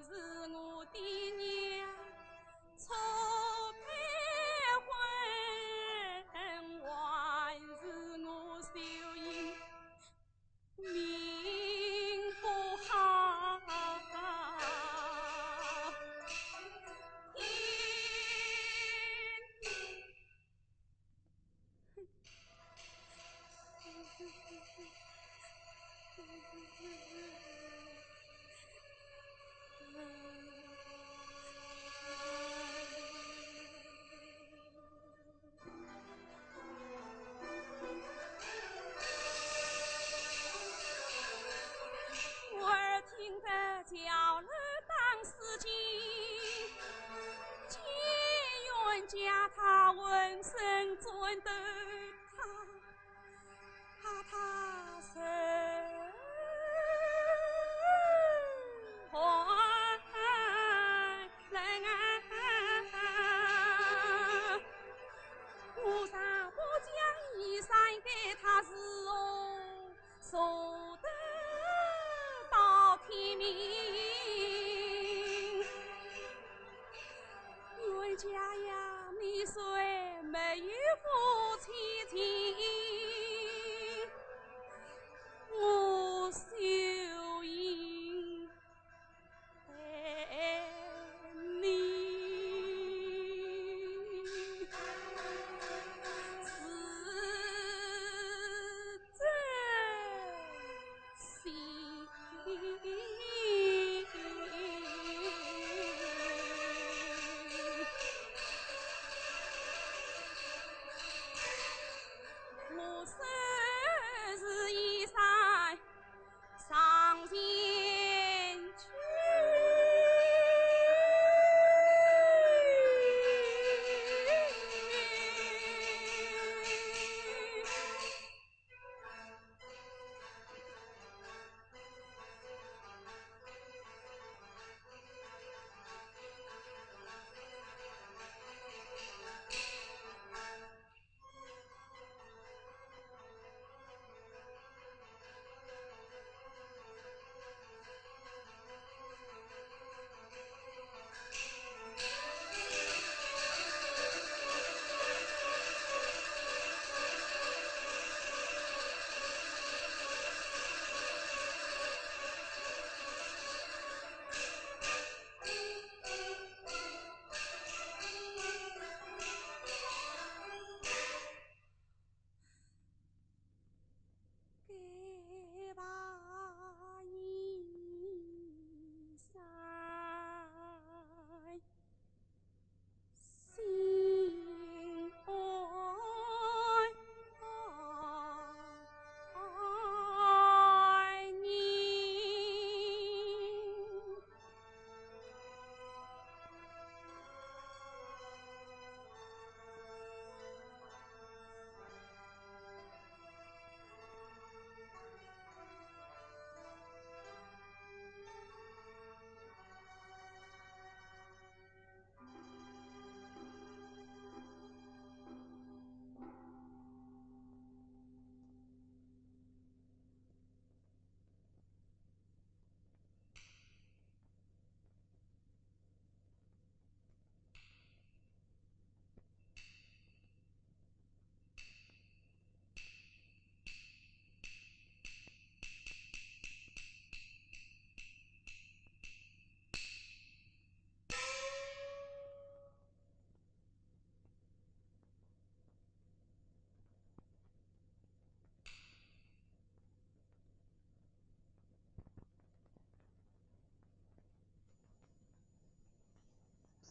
是我爹娘错配婚，还是我秀英 命不好。做得到天明。冤家呀，你虽没有夫妻情，我秀英 我虽是一山 上前去。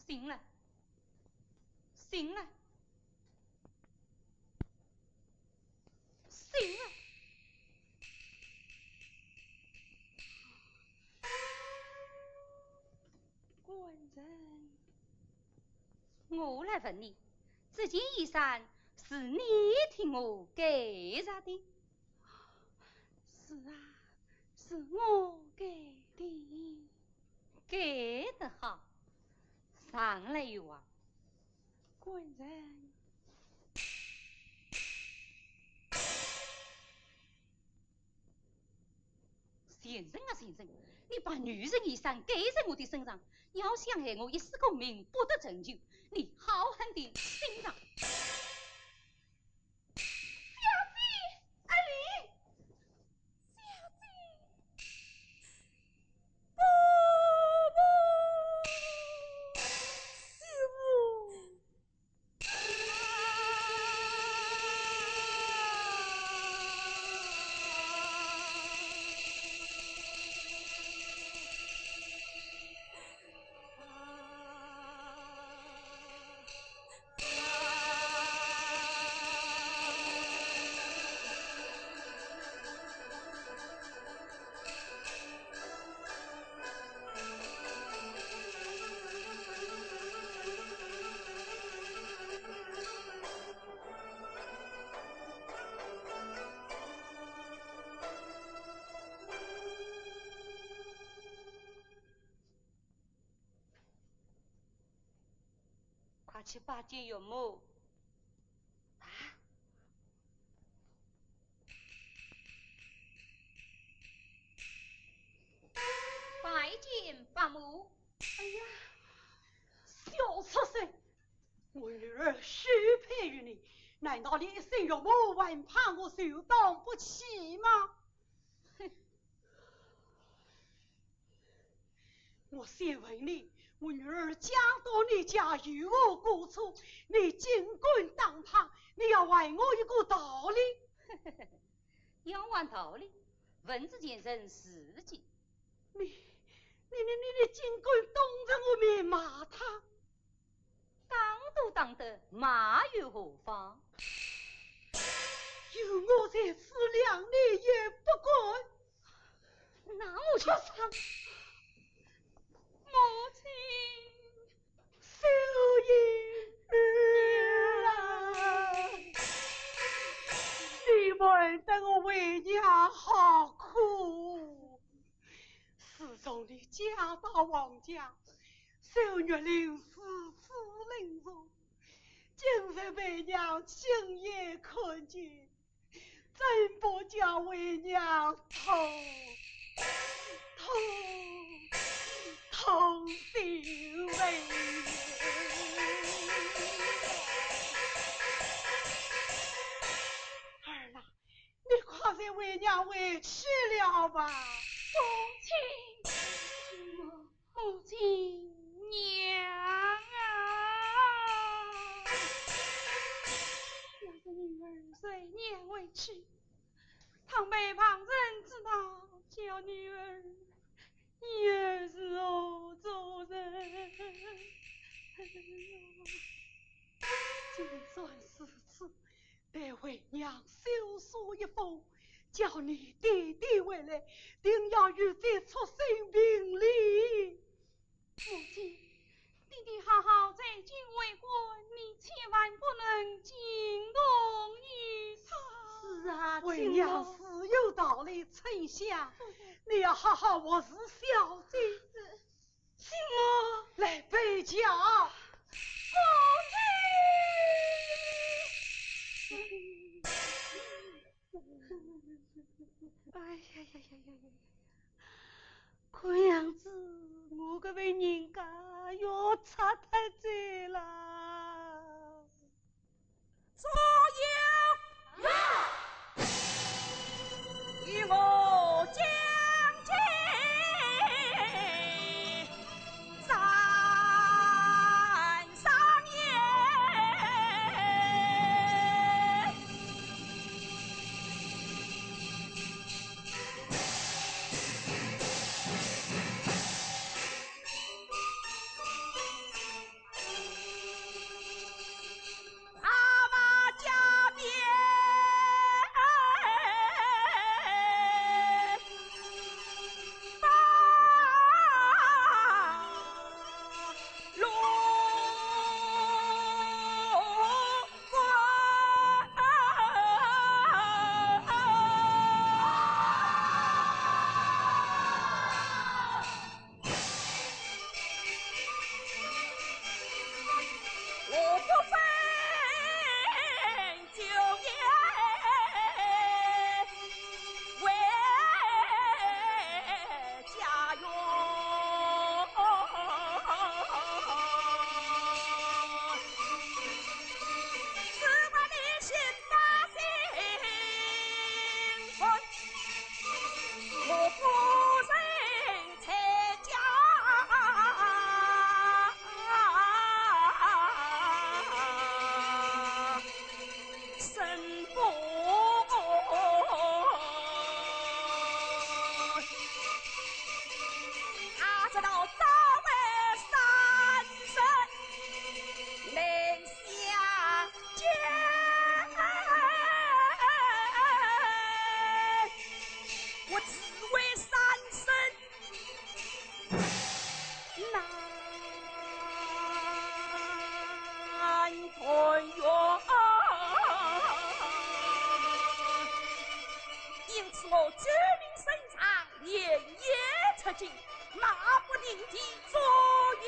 醒了，醒了，醒了！官人，我来问你，这件衣衫是你替我盖着的？ 是啊，是我盖的。盖得好，上来有啊。官人。先生啊，先生，你把女人衣衫盖在我的身上，要想害我一世功名不得成就，你好狠的心肠。 小姐，阿丽，小姐，伯母，媳妇。快去拜见岳母。啊？而许配于你，难道你一身玉马还怕我受当不起吗？哼！我先问你，我女儿嫁到你家有何过错？你竟敢打她，你要还我一个道理。要还道理，问之前人事情。你，你，你，你，你竟敢当着我面骂她？打都打得，骂又何妨？有我在此，谅你也不敢。那我就出声。母亲。小燕儿啊，你瞒得我为娘好苦。 自从你嫁到王家，小玉林如此冷漠，今日被娘亲眼看见，怎不叫为娘痛，痛，痛心肺呀！儿啊， 你快随为娘回去了吧。母亲，母亲，娘啊！要是女儿随娘回去，倘被旁人知道，叫女儿又如何做人？就算如此， 待为娘修书一封，叫你爹爹回来，定要与这畜生评理。母亲，爹爹好好在京为官，你千万不能惊动于他。是啊，为娘自有道理，春香，你要好好服侍小姐。是。 请我来陪嫁。母亲！哎呀呀呀呀呀呀！看样子我搿位人家要拆脱哉啦。 左右，与我将计斩将也。 因此我周明升上，连夜出京，马不停蹄，左右。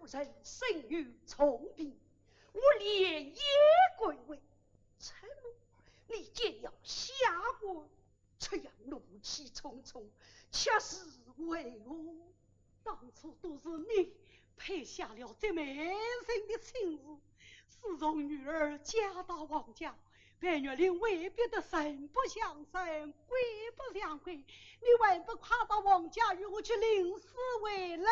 人身有重病，我连夜赶回。怎么你见了下官，这样怒气冲冲，却是为何？当初都是你配下了这美人的亲事，自从女儿嫁到王家，被玉林威逼得人不像人，鬼不像鬼，你还不快到王家与我去领事回来？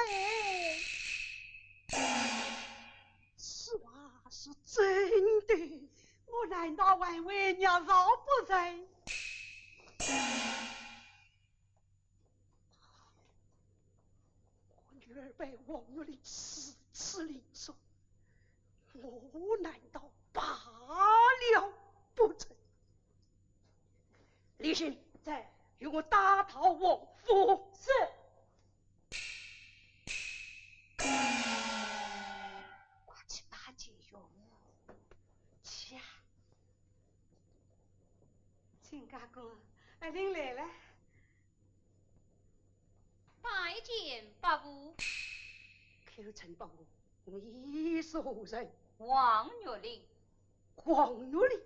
此话是真的，我难道还会捏造不成？我女儿被王玉林如此凌辱，我难道罢了不成？李信，在，与我打道王府。是。快去拜见岳父。去啊。亲家公，阿林来了。拜见伯父。口称伯父，你是何人？王玉林。王玉林？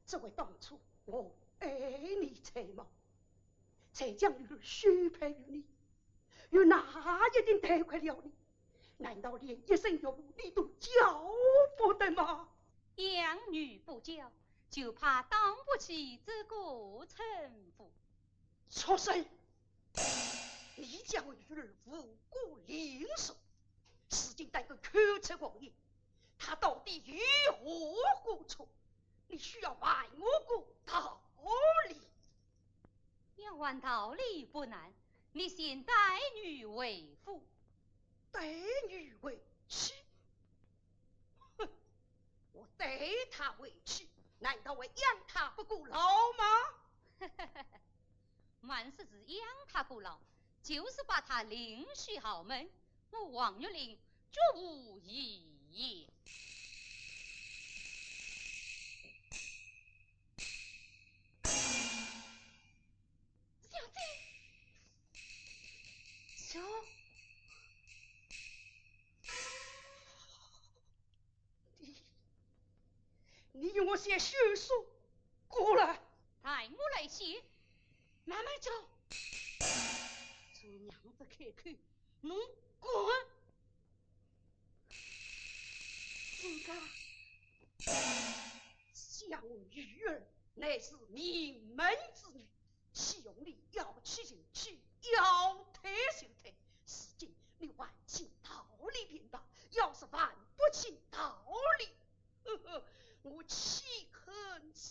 只为当初我爱你才貌，才将女儿许配于你，又哪一定待快了你？难道连一声岳父你都叫不得吗？养女不教，就怕当不起这个称呼。畜生！你将我女儿无故凌辱，如今胆敢口出狂言，她到底有何过错？你需要还我个道理。要还道理不难，你先带女回府。带女回去？哼，我带她回去，难道还养她不过老吗？ 莫说是养她过老，就是把她另许豪门，我王玉林绝无异议。小姐，小 你，你与我写休书过来。待我来写，慢慢走。做娘子开口，侬滚！亲家，想我女儿乃是名门之女， 岂容你要娶就娶，要退就退。如今你还清道理便罢，要是还不清道理，呵呵，我岂肯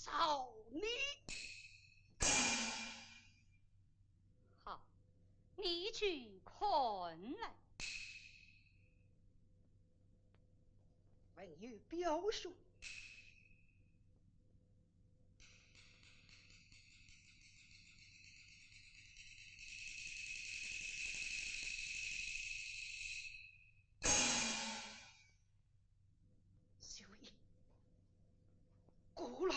饶你？好，你去看来。还有表兄。 秀英，过来。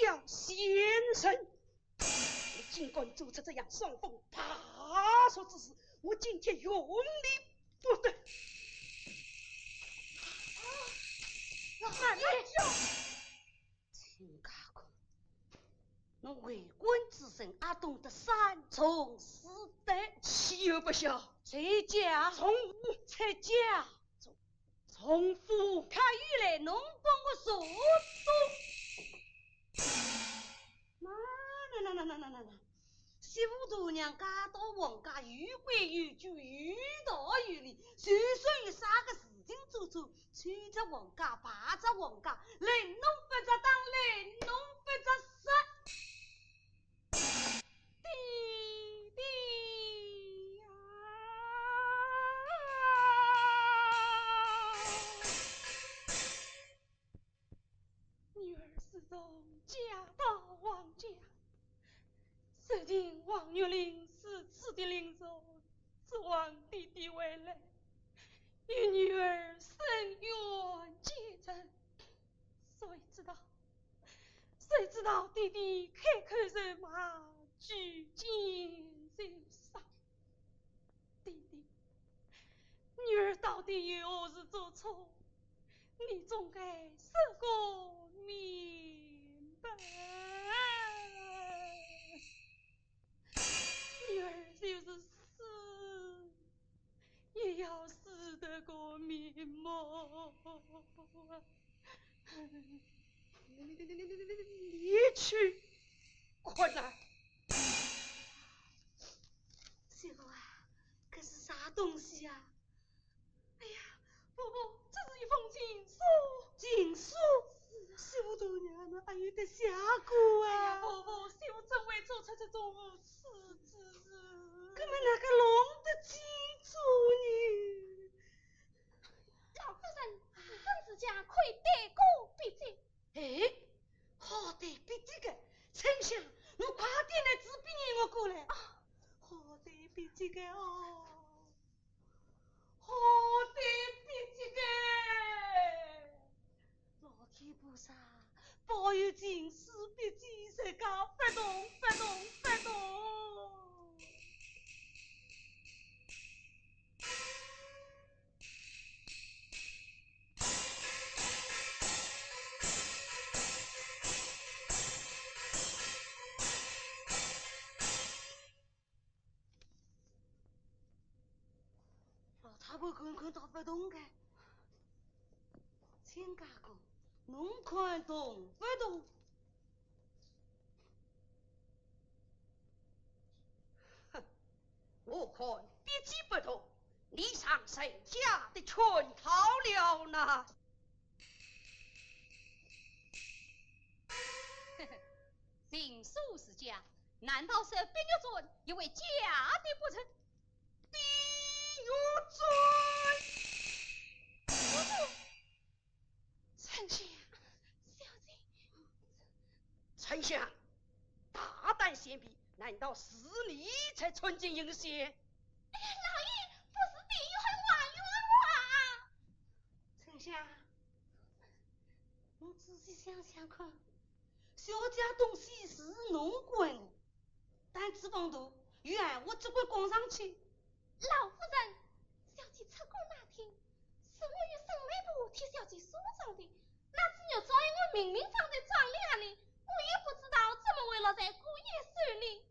小贱人，你竟敢做出这样伤风败俗之事，我今天容你不得。慢慢叫。亲家公，侬为官之人阿懂得三从四德？岂有不孝？在家。从父。在家。从，从父。可以来侬帮我说说。那，那，那，那，那，那，那，那。 媳妇大娘嫁到王家，有规有矩，有道有理，就算有啥个事情做错，吹着王家，败着王家，令侬不着打，令侬不着杀。爹爹呀！ 女儿自从嫁到王家，受尽王玉林如此的凌辱，自王爹爹回来，与女儿深冤结仇，谁知道，谁知道爹爹开口就骂，举剑就杀。爹爹，女儿到底有何事做错？你总该说个明白。女儿就是死，也要死得个瞑目。你去困了。小啊，这是啥东西呀？哎呀，婆婆，这是一封情书。情书？是啊。小大娘们阿有得写过啊？哎呀，婆婆，小怎会做出这种无耻之事？那么哪个弄得清楚呢？老夫人，你等自家可以对过笔迹。哎，好对笔迹个，春香，侬快点拿纸笔拿我过来。啊。好对笔迹个哦。 好对笔迹个。老天菩萨，保佑情书笔迹，自家勿动，勿动，勿动。老太婆看看到勿动个，亲家公，侬看动勿动？哼，我看笔迹不动，你上人家的圈套了呢。情书是假， 难道是碧玉簪也会假的不成？碧玉簪？不错。春香，小姐。春香，大胆先辈，难道是你才穿进云仙？哎呀，老爷，不是，爹爹还冤枉我啊！春香，侬仔细想想看， 小姐东西是侬管的，但这方头有闲话只管讲上去。老夫人，小姐出阁那天，是我与沈媒婆替小姐梳妆的，那只玉簪我明明放在妆奁里，我也不知道怎么会落在姑爷手里。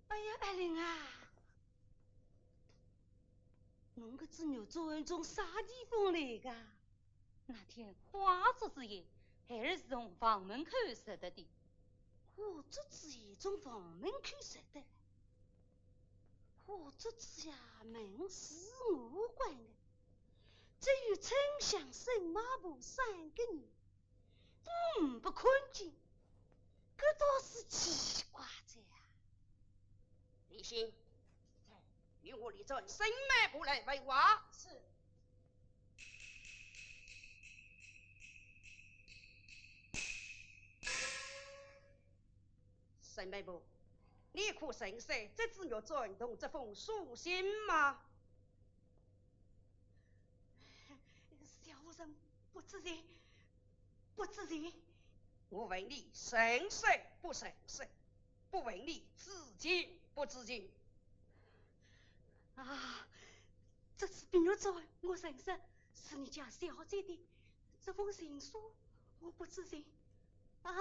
哎呀，爱玲啊， 侬搿只玉簪从啥地方来个？那天花烛之夜，孩儿是从房门口拾得的。花烛之夜从房门口拾得？花烛之夜门是我关的，只有春香、沈媒婆三个人 嗯，勿看见，搿倒是奇怪哉呀。李兴，与我立传沈媒婆来问话。是。沈媒婆，你可认识这只玉簪同这封书信吗？ 小人不知情，不知情。我问你认识不认识，不问你知情不知情。啊，这只碧玉簪我认识，是你家小姐的。这封情书我不知情。啊，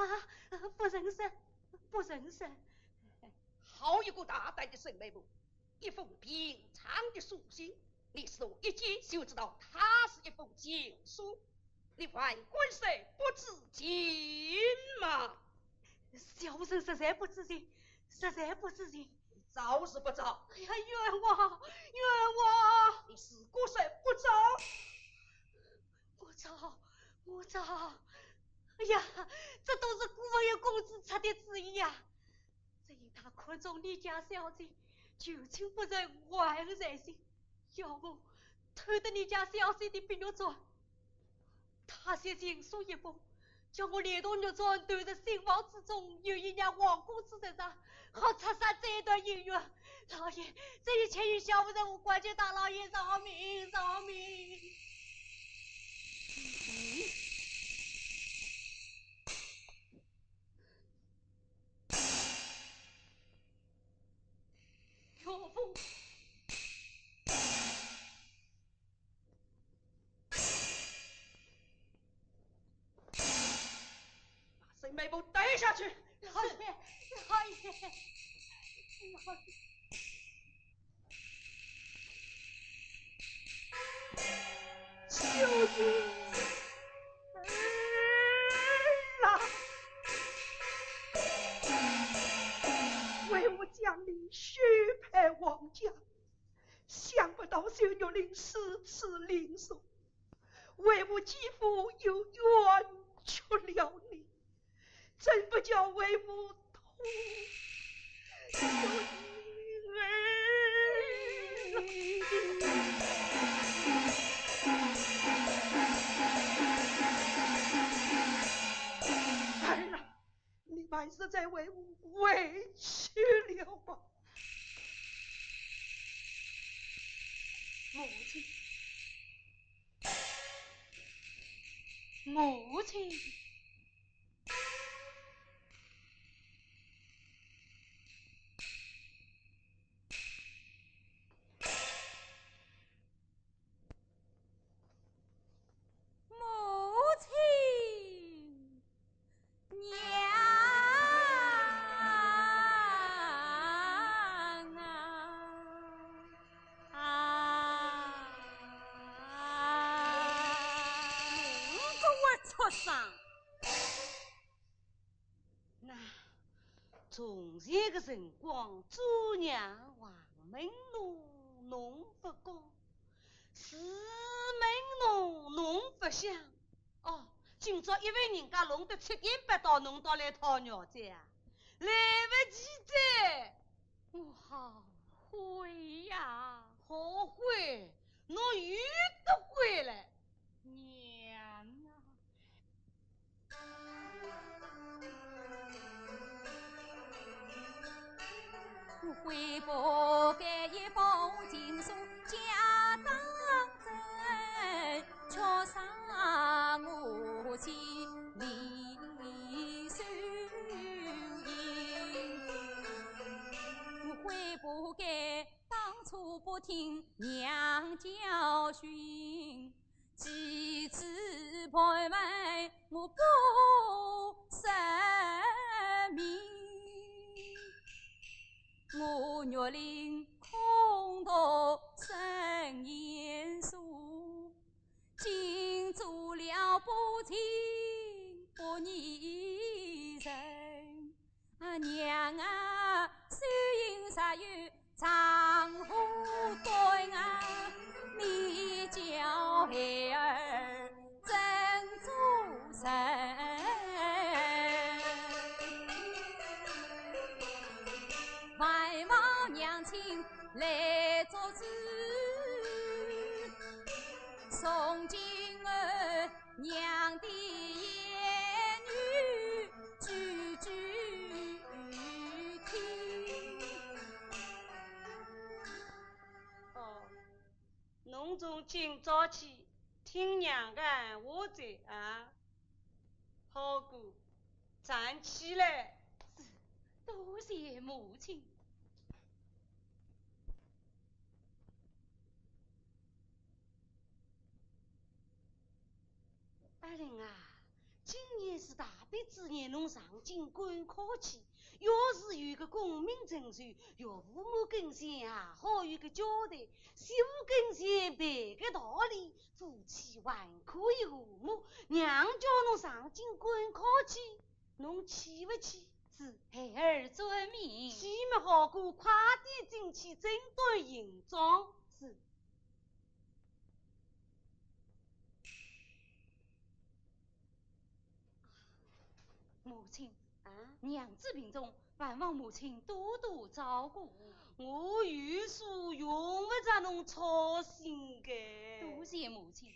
不认识，不认识。好一个大胆的沈媒婆！ 一封平常的书信，你是一见就知道它是一封情书，你还敢说不知情吗？小人实在不知情，实在不知情。你招是不招？哎呀，冤枉，冤枉！你是不是不招？我招，我招。哎呀，这都是姑爷公子出的主意呀。 只因他看中你家小姐，旧情复燃，怀恨在心，要我偷得你家小姐的碧玉簪。他写情书一封，叫我连同玉簪投入新房之中，有意让王公子受伤，好拆散这一段姻缘。老爷，这一切与小妇人无关，求大老爷饶命，饶命！岳父。 把沈媒婆带下去。老爷，老爷，老爷。秀英儿啊，为父将你许配王家， 想不到秀玉亭如此灵秀，为父几乎又冤屈了你，真不叫为父痛心儿。儿啊，你还是再为父回去了吧。 母亲，母亲。母亲。 娘啊！啊！你个活畜生！那从前个辰光，做娘横门路侬勿过，寺门路侬勿响。 哦，今朝一位人家弄得七颠八倒，侬倒来讨饶哉啊？来勿及哉！我后悔呀！后悔？侬又得悔了，娘啊！ 啊，娘啊，秀英若有丈夫短啊，你叫孩儿怎做人？万望娘亲来作主，从今后 娘的言语句句听。哦，侬从今朝起听娘个闲话哉啊。好个，站起来。是，多谢母亲。 阿林啊，今年是大比之年，侬上京赶考去，要是有个功名成就，岳父母跟前也好有个交代，媳妇跟前办个道理，夫妻还可以和睦。娘叫侬上京赶考去，侬去勿去？是，孩儿遵命。去么好个，快点进去整顿行装。是。 母亲，啊？娘子病重，还望母亲多多照顾。我有数，用勿着侬操心个。多谢母亲。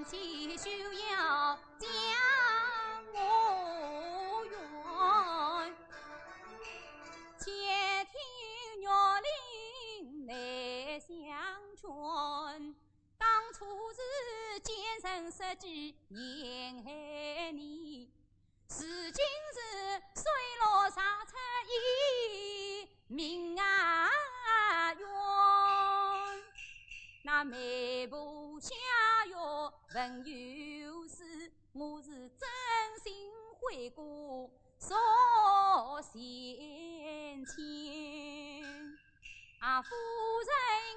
只需要将我圆，且听玉林来相劝。当初是奸臣设计陷害你，如今是水落石出一命啊冤。那媒婆下药问有事，我是真心悔过。 说前情。啊，夫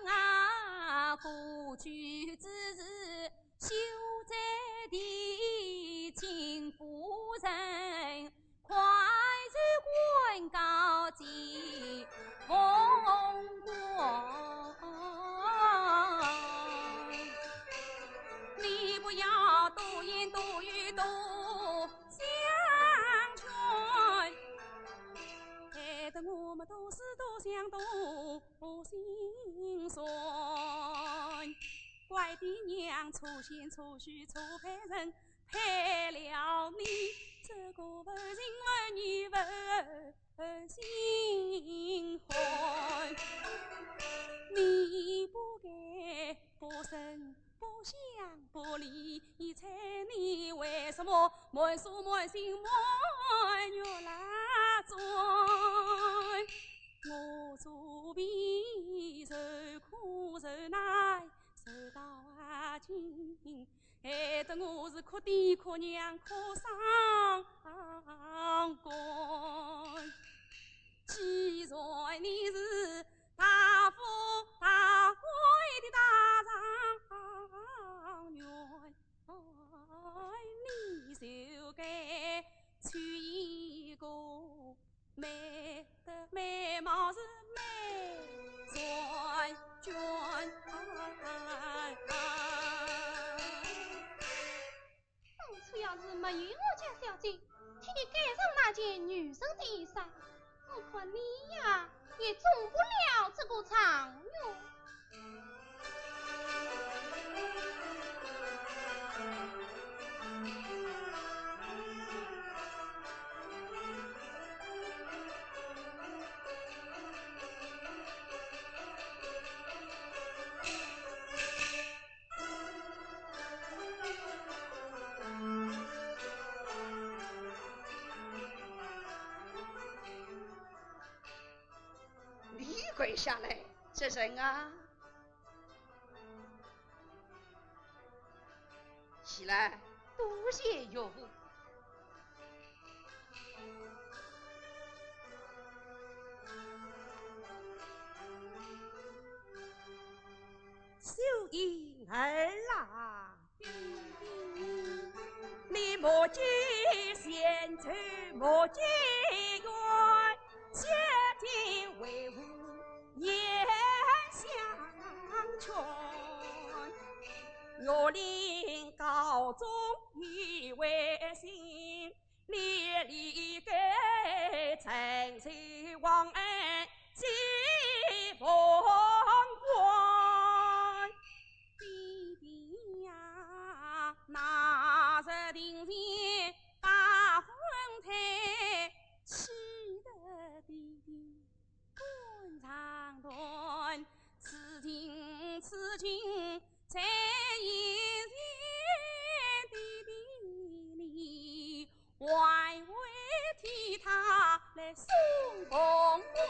人啊，过去之事，休再提起。夫人，快去转告姐凤冠。你不要多言多语多 相劝，害得我们多思多想多心酸。怪爹娘错选错婿错配人，配了你这个无情无义无心汉。你不该不生 不想不理睬，你为什么满手满心满月来转？我做婢受苦受难受到啊今，害得我是哭爹哭娘哭伤肝。既然你是 大富大贵的大状元，你就该娶一个美的美貌是美人眷。 当初要是没有我家小姐替你盖上那件女人的衣裳，我看你呀，也中不了这个状元。 你跪下来，这人啊，起来，多谢岳父。 秀英儿啊，你莫见贤侄莫见贤，姐姐为父言相劝。岳林高中已为新， 你理该承受皇恩接凤冠。爹爹呀，那日庭前把婚退，气得爹爹肝肠断。此情此景在眼前，爹爹你 还未替她来送凤冠。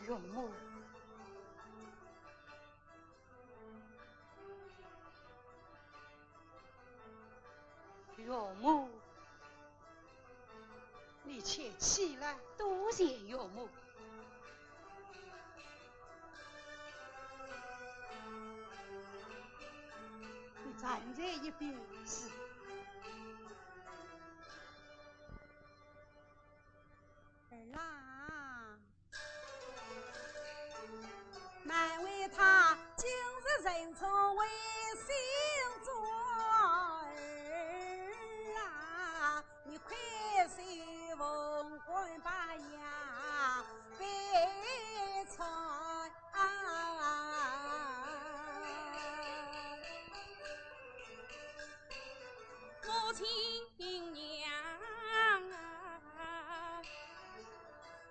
岳母，岳母，你且起来。多谢岳母。 你早还在一边。是。儿啊，难为他今日认错为小转，儿啊，你快些奉还吧呀，悲惨。 母亲娘啊，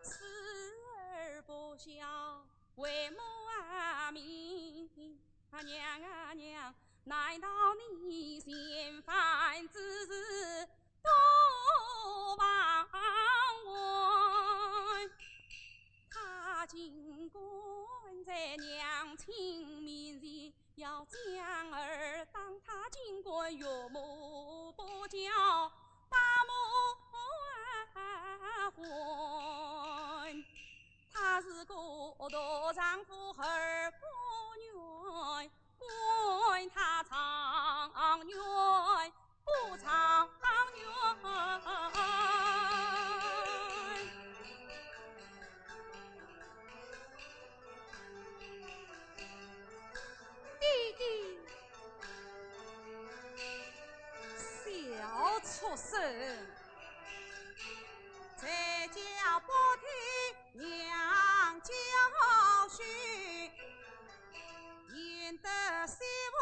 死而不孝为母啊命啊，娘啊娘，难道你嫌烦之事不忘恩？他竟敢在娘亲面前 要将儿打，他竟敢岳母不教，把母还。他是个大丈夫二不愿，管他状元 不状元。爹爹，小畜生，在家不听娘教训， 引得媳妇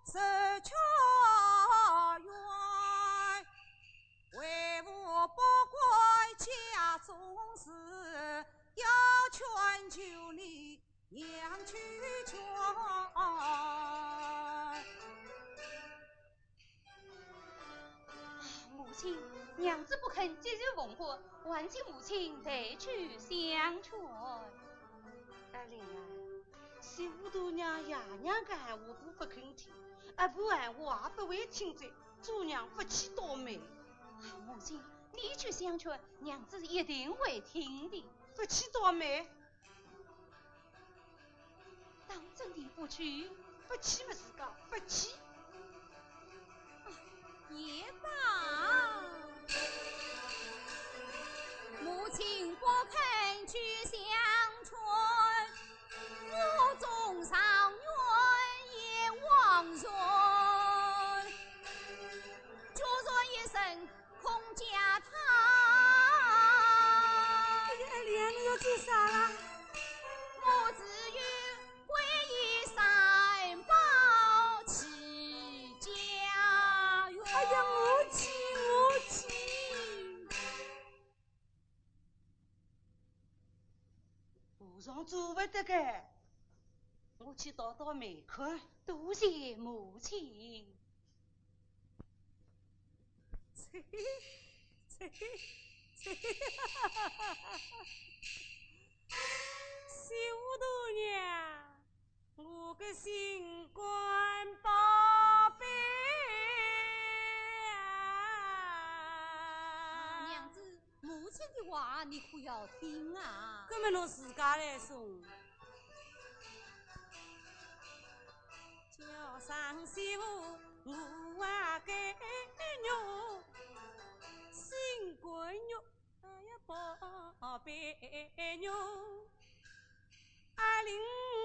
受屈冤，为父不管家中事，要劝就你娘去劝。啊，母亲，娘子不肯接受奉还，还请母亲代去相劝。阿林啊， 媳妇大娘爷娘个闲话勿肯听，阿婆闲话也勿会听哉，做娘勿去倒霉。啊，母亲，你去相劝，娘子一定会听的。勿去倒霉？当真的不去？勿去么自家勿去。 也罢，母亲不肯去相劝，我总上元也枉然，就算一声空家堂。哎呀，莲，你要做啥啦？我只有 皈依三宝起家园。哎呀，我去，我去。和尚做勿得个，我去倒倒霉看。多谢母亲。 媳妇大娘，我个心肝宝贝啊！啊，娘子，母亲的话你可要听啊。搿么侬自家来说。 叫声媳妇，我啊该肉，心肝肉，哎呀宝贝肉。阿林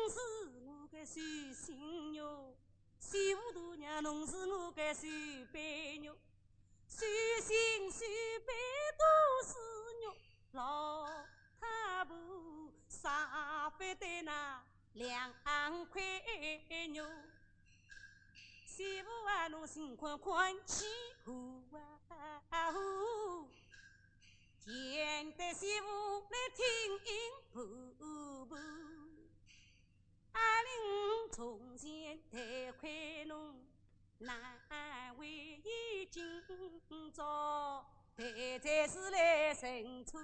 是我个手心肉，媳妇大娘侬是我个手背肉。 手心手背都是肉，老太婆舍不得那两块肉。媳妇啊，侬心宽宽去呼啊呼，见得媳妇来听音婆婆。 阿林从前待亏侬，难为伊今朝待在是来认错。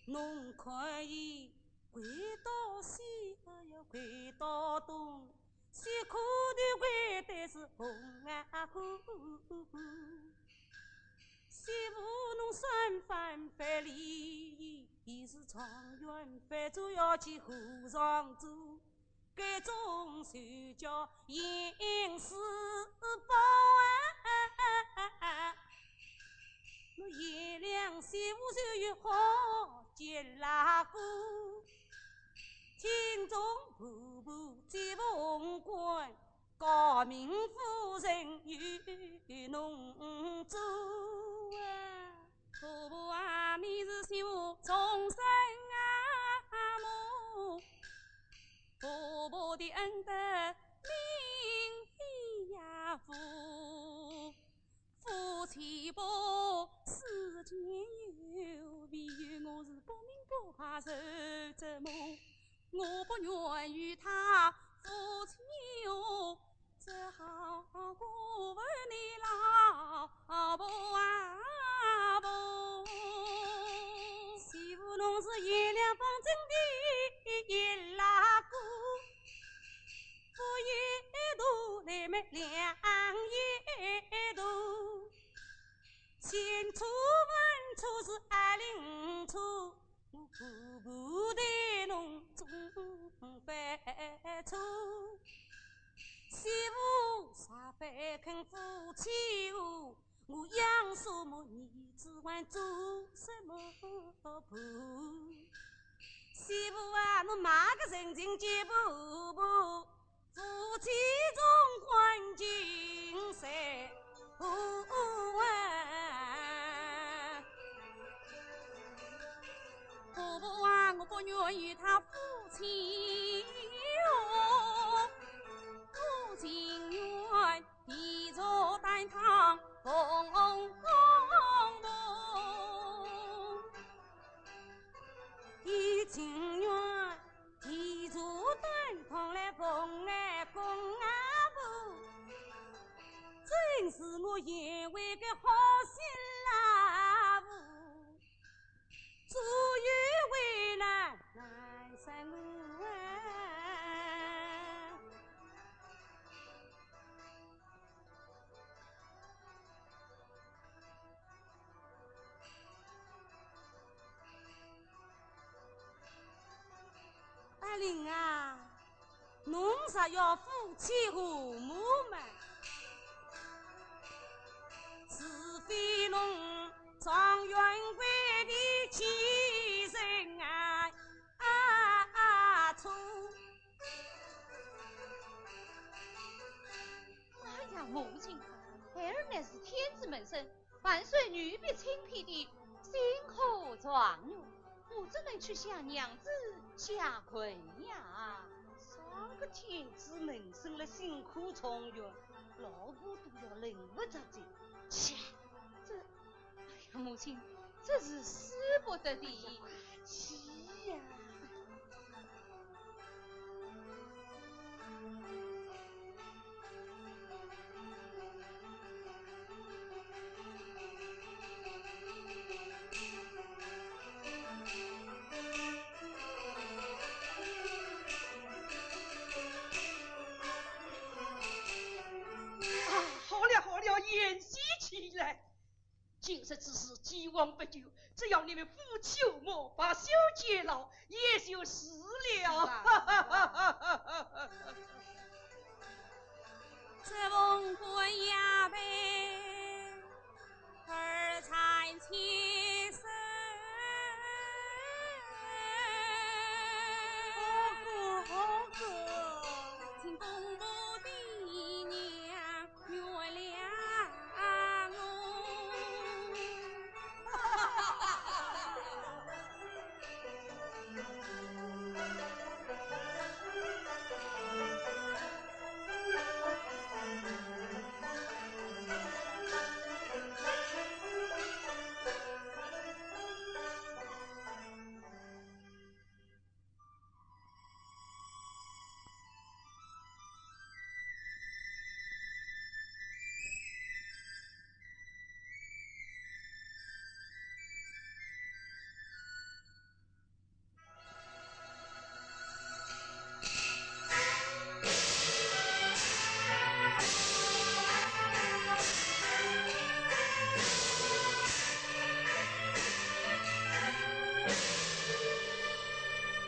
侬看伊跪到西，哎呀，跪到东，西苦头跪得是红啊红。 媳妇侬三番不理，伊是状元，反正要去和尚做，该种事头叫严世伯啊，我贤良媳妇就有好结拉姑，听从婆婆这凤冠，诰命夫人与侬做啊。婆婆啊，你是媳妇终身啊母，婆婆的恩德 名飞呀浮，夫妻百世间有，唯有我是不明白受折磨，我不愿与他夫妻和，只好过问你老婆啊婆。媳妇侬是贤良方正的一拉姑， 不一度，你们两一度，千错万错是阿林错，我婆婆对侬总犯错。媳妇啥反肯夫妻和， 我养什么儿子还做什么婆？媳妇啊，侬买个人情给婆婆，夫妻终还尽是无啊。婆婆啊，我不愿与他夫妻哦，我情愿 地坐担汤奉公婆，伊情愿地坐担汤来奉俺公阿婆，真是我贤惠个好心啦。 左右为难，难为我啊。阿林啊， 侬若要夫妻和睦嘛，除非侬状元会的继承啊，啊，啊，错。哎呀，母亲，孩儿乃是天子门生， 万岁御笔亲批的新科状元，我怎能去向娘子下跪呀？啥个天子门生了新科状元，老婆都要认不着的。切，这，哎呀，母亲，这是使不得的。哎呀，快去呀！ 啊，好了好了，言归正传。 今日之事既往不咎，只要你们夫妻和睦，白首偕老，也就是了。这凤冠呀，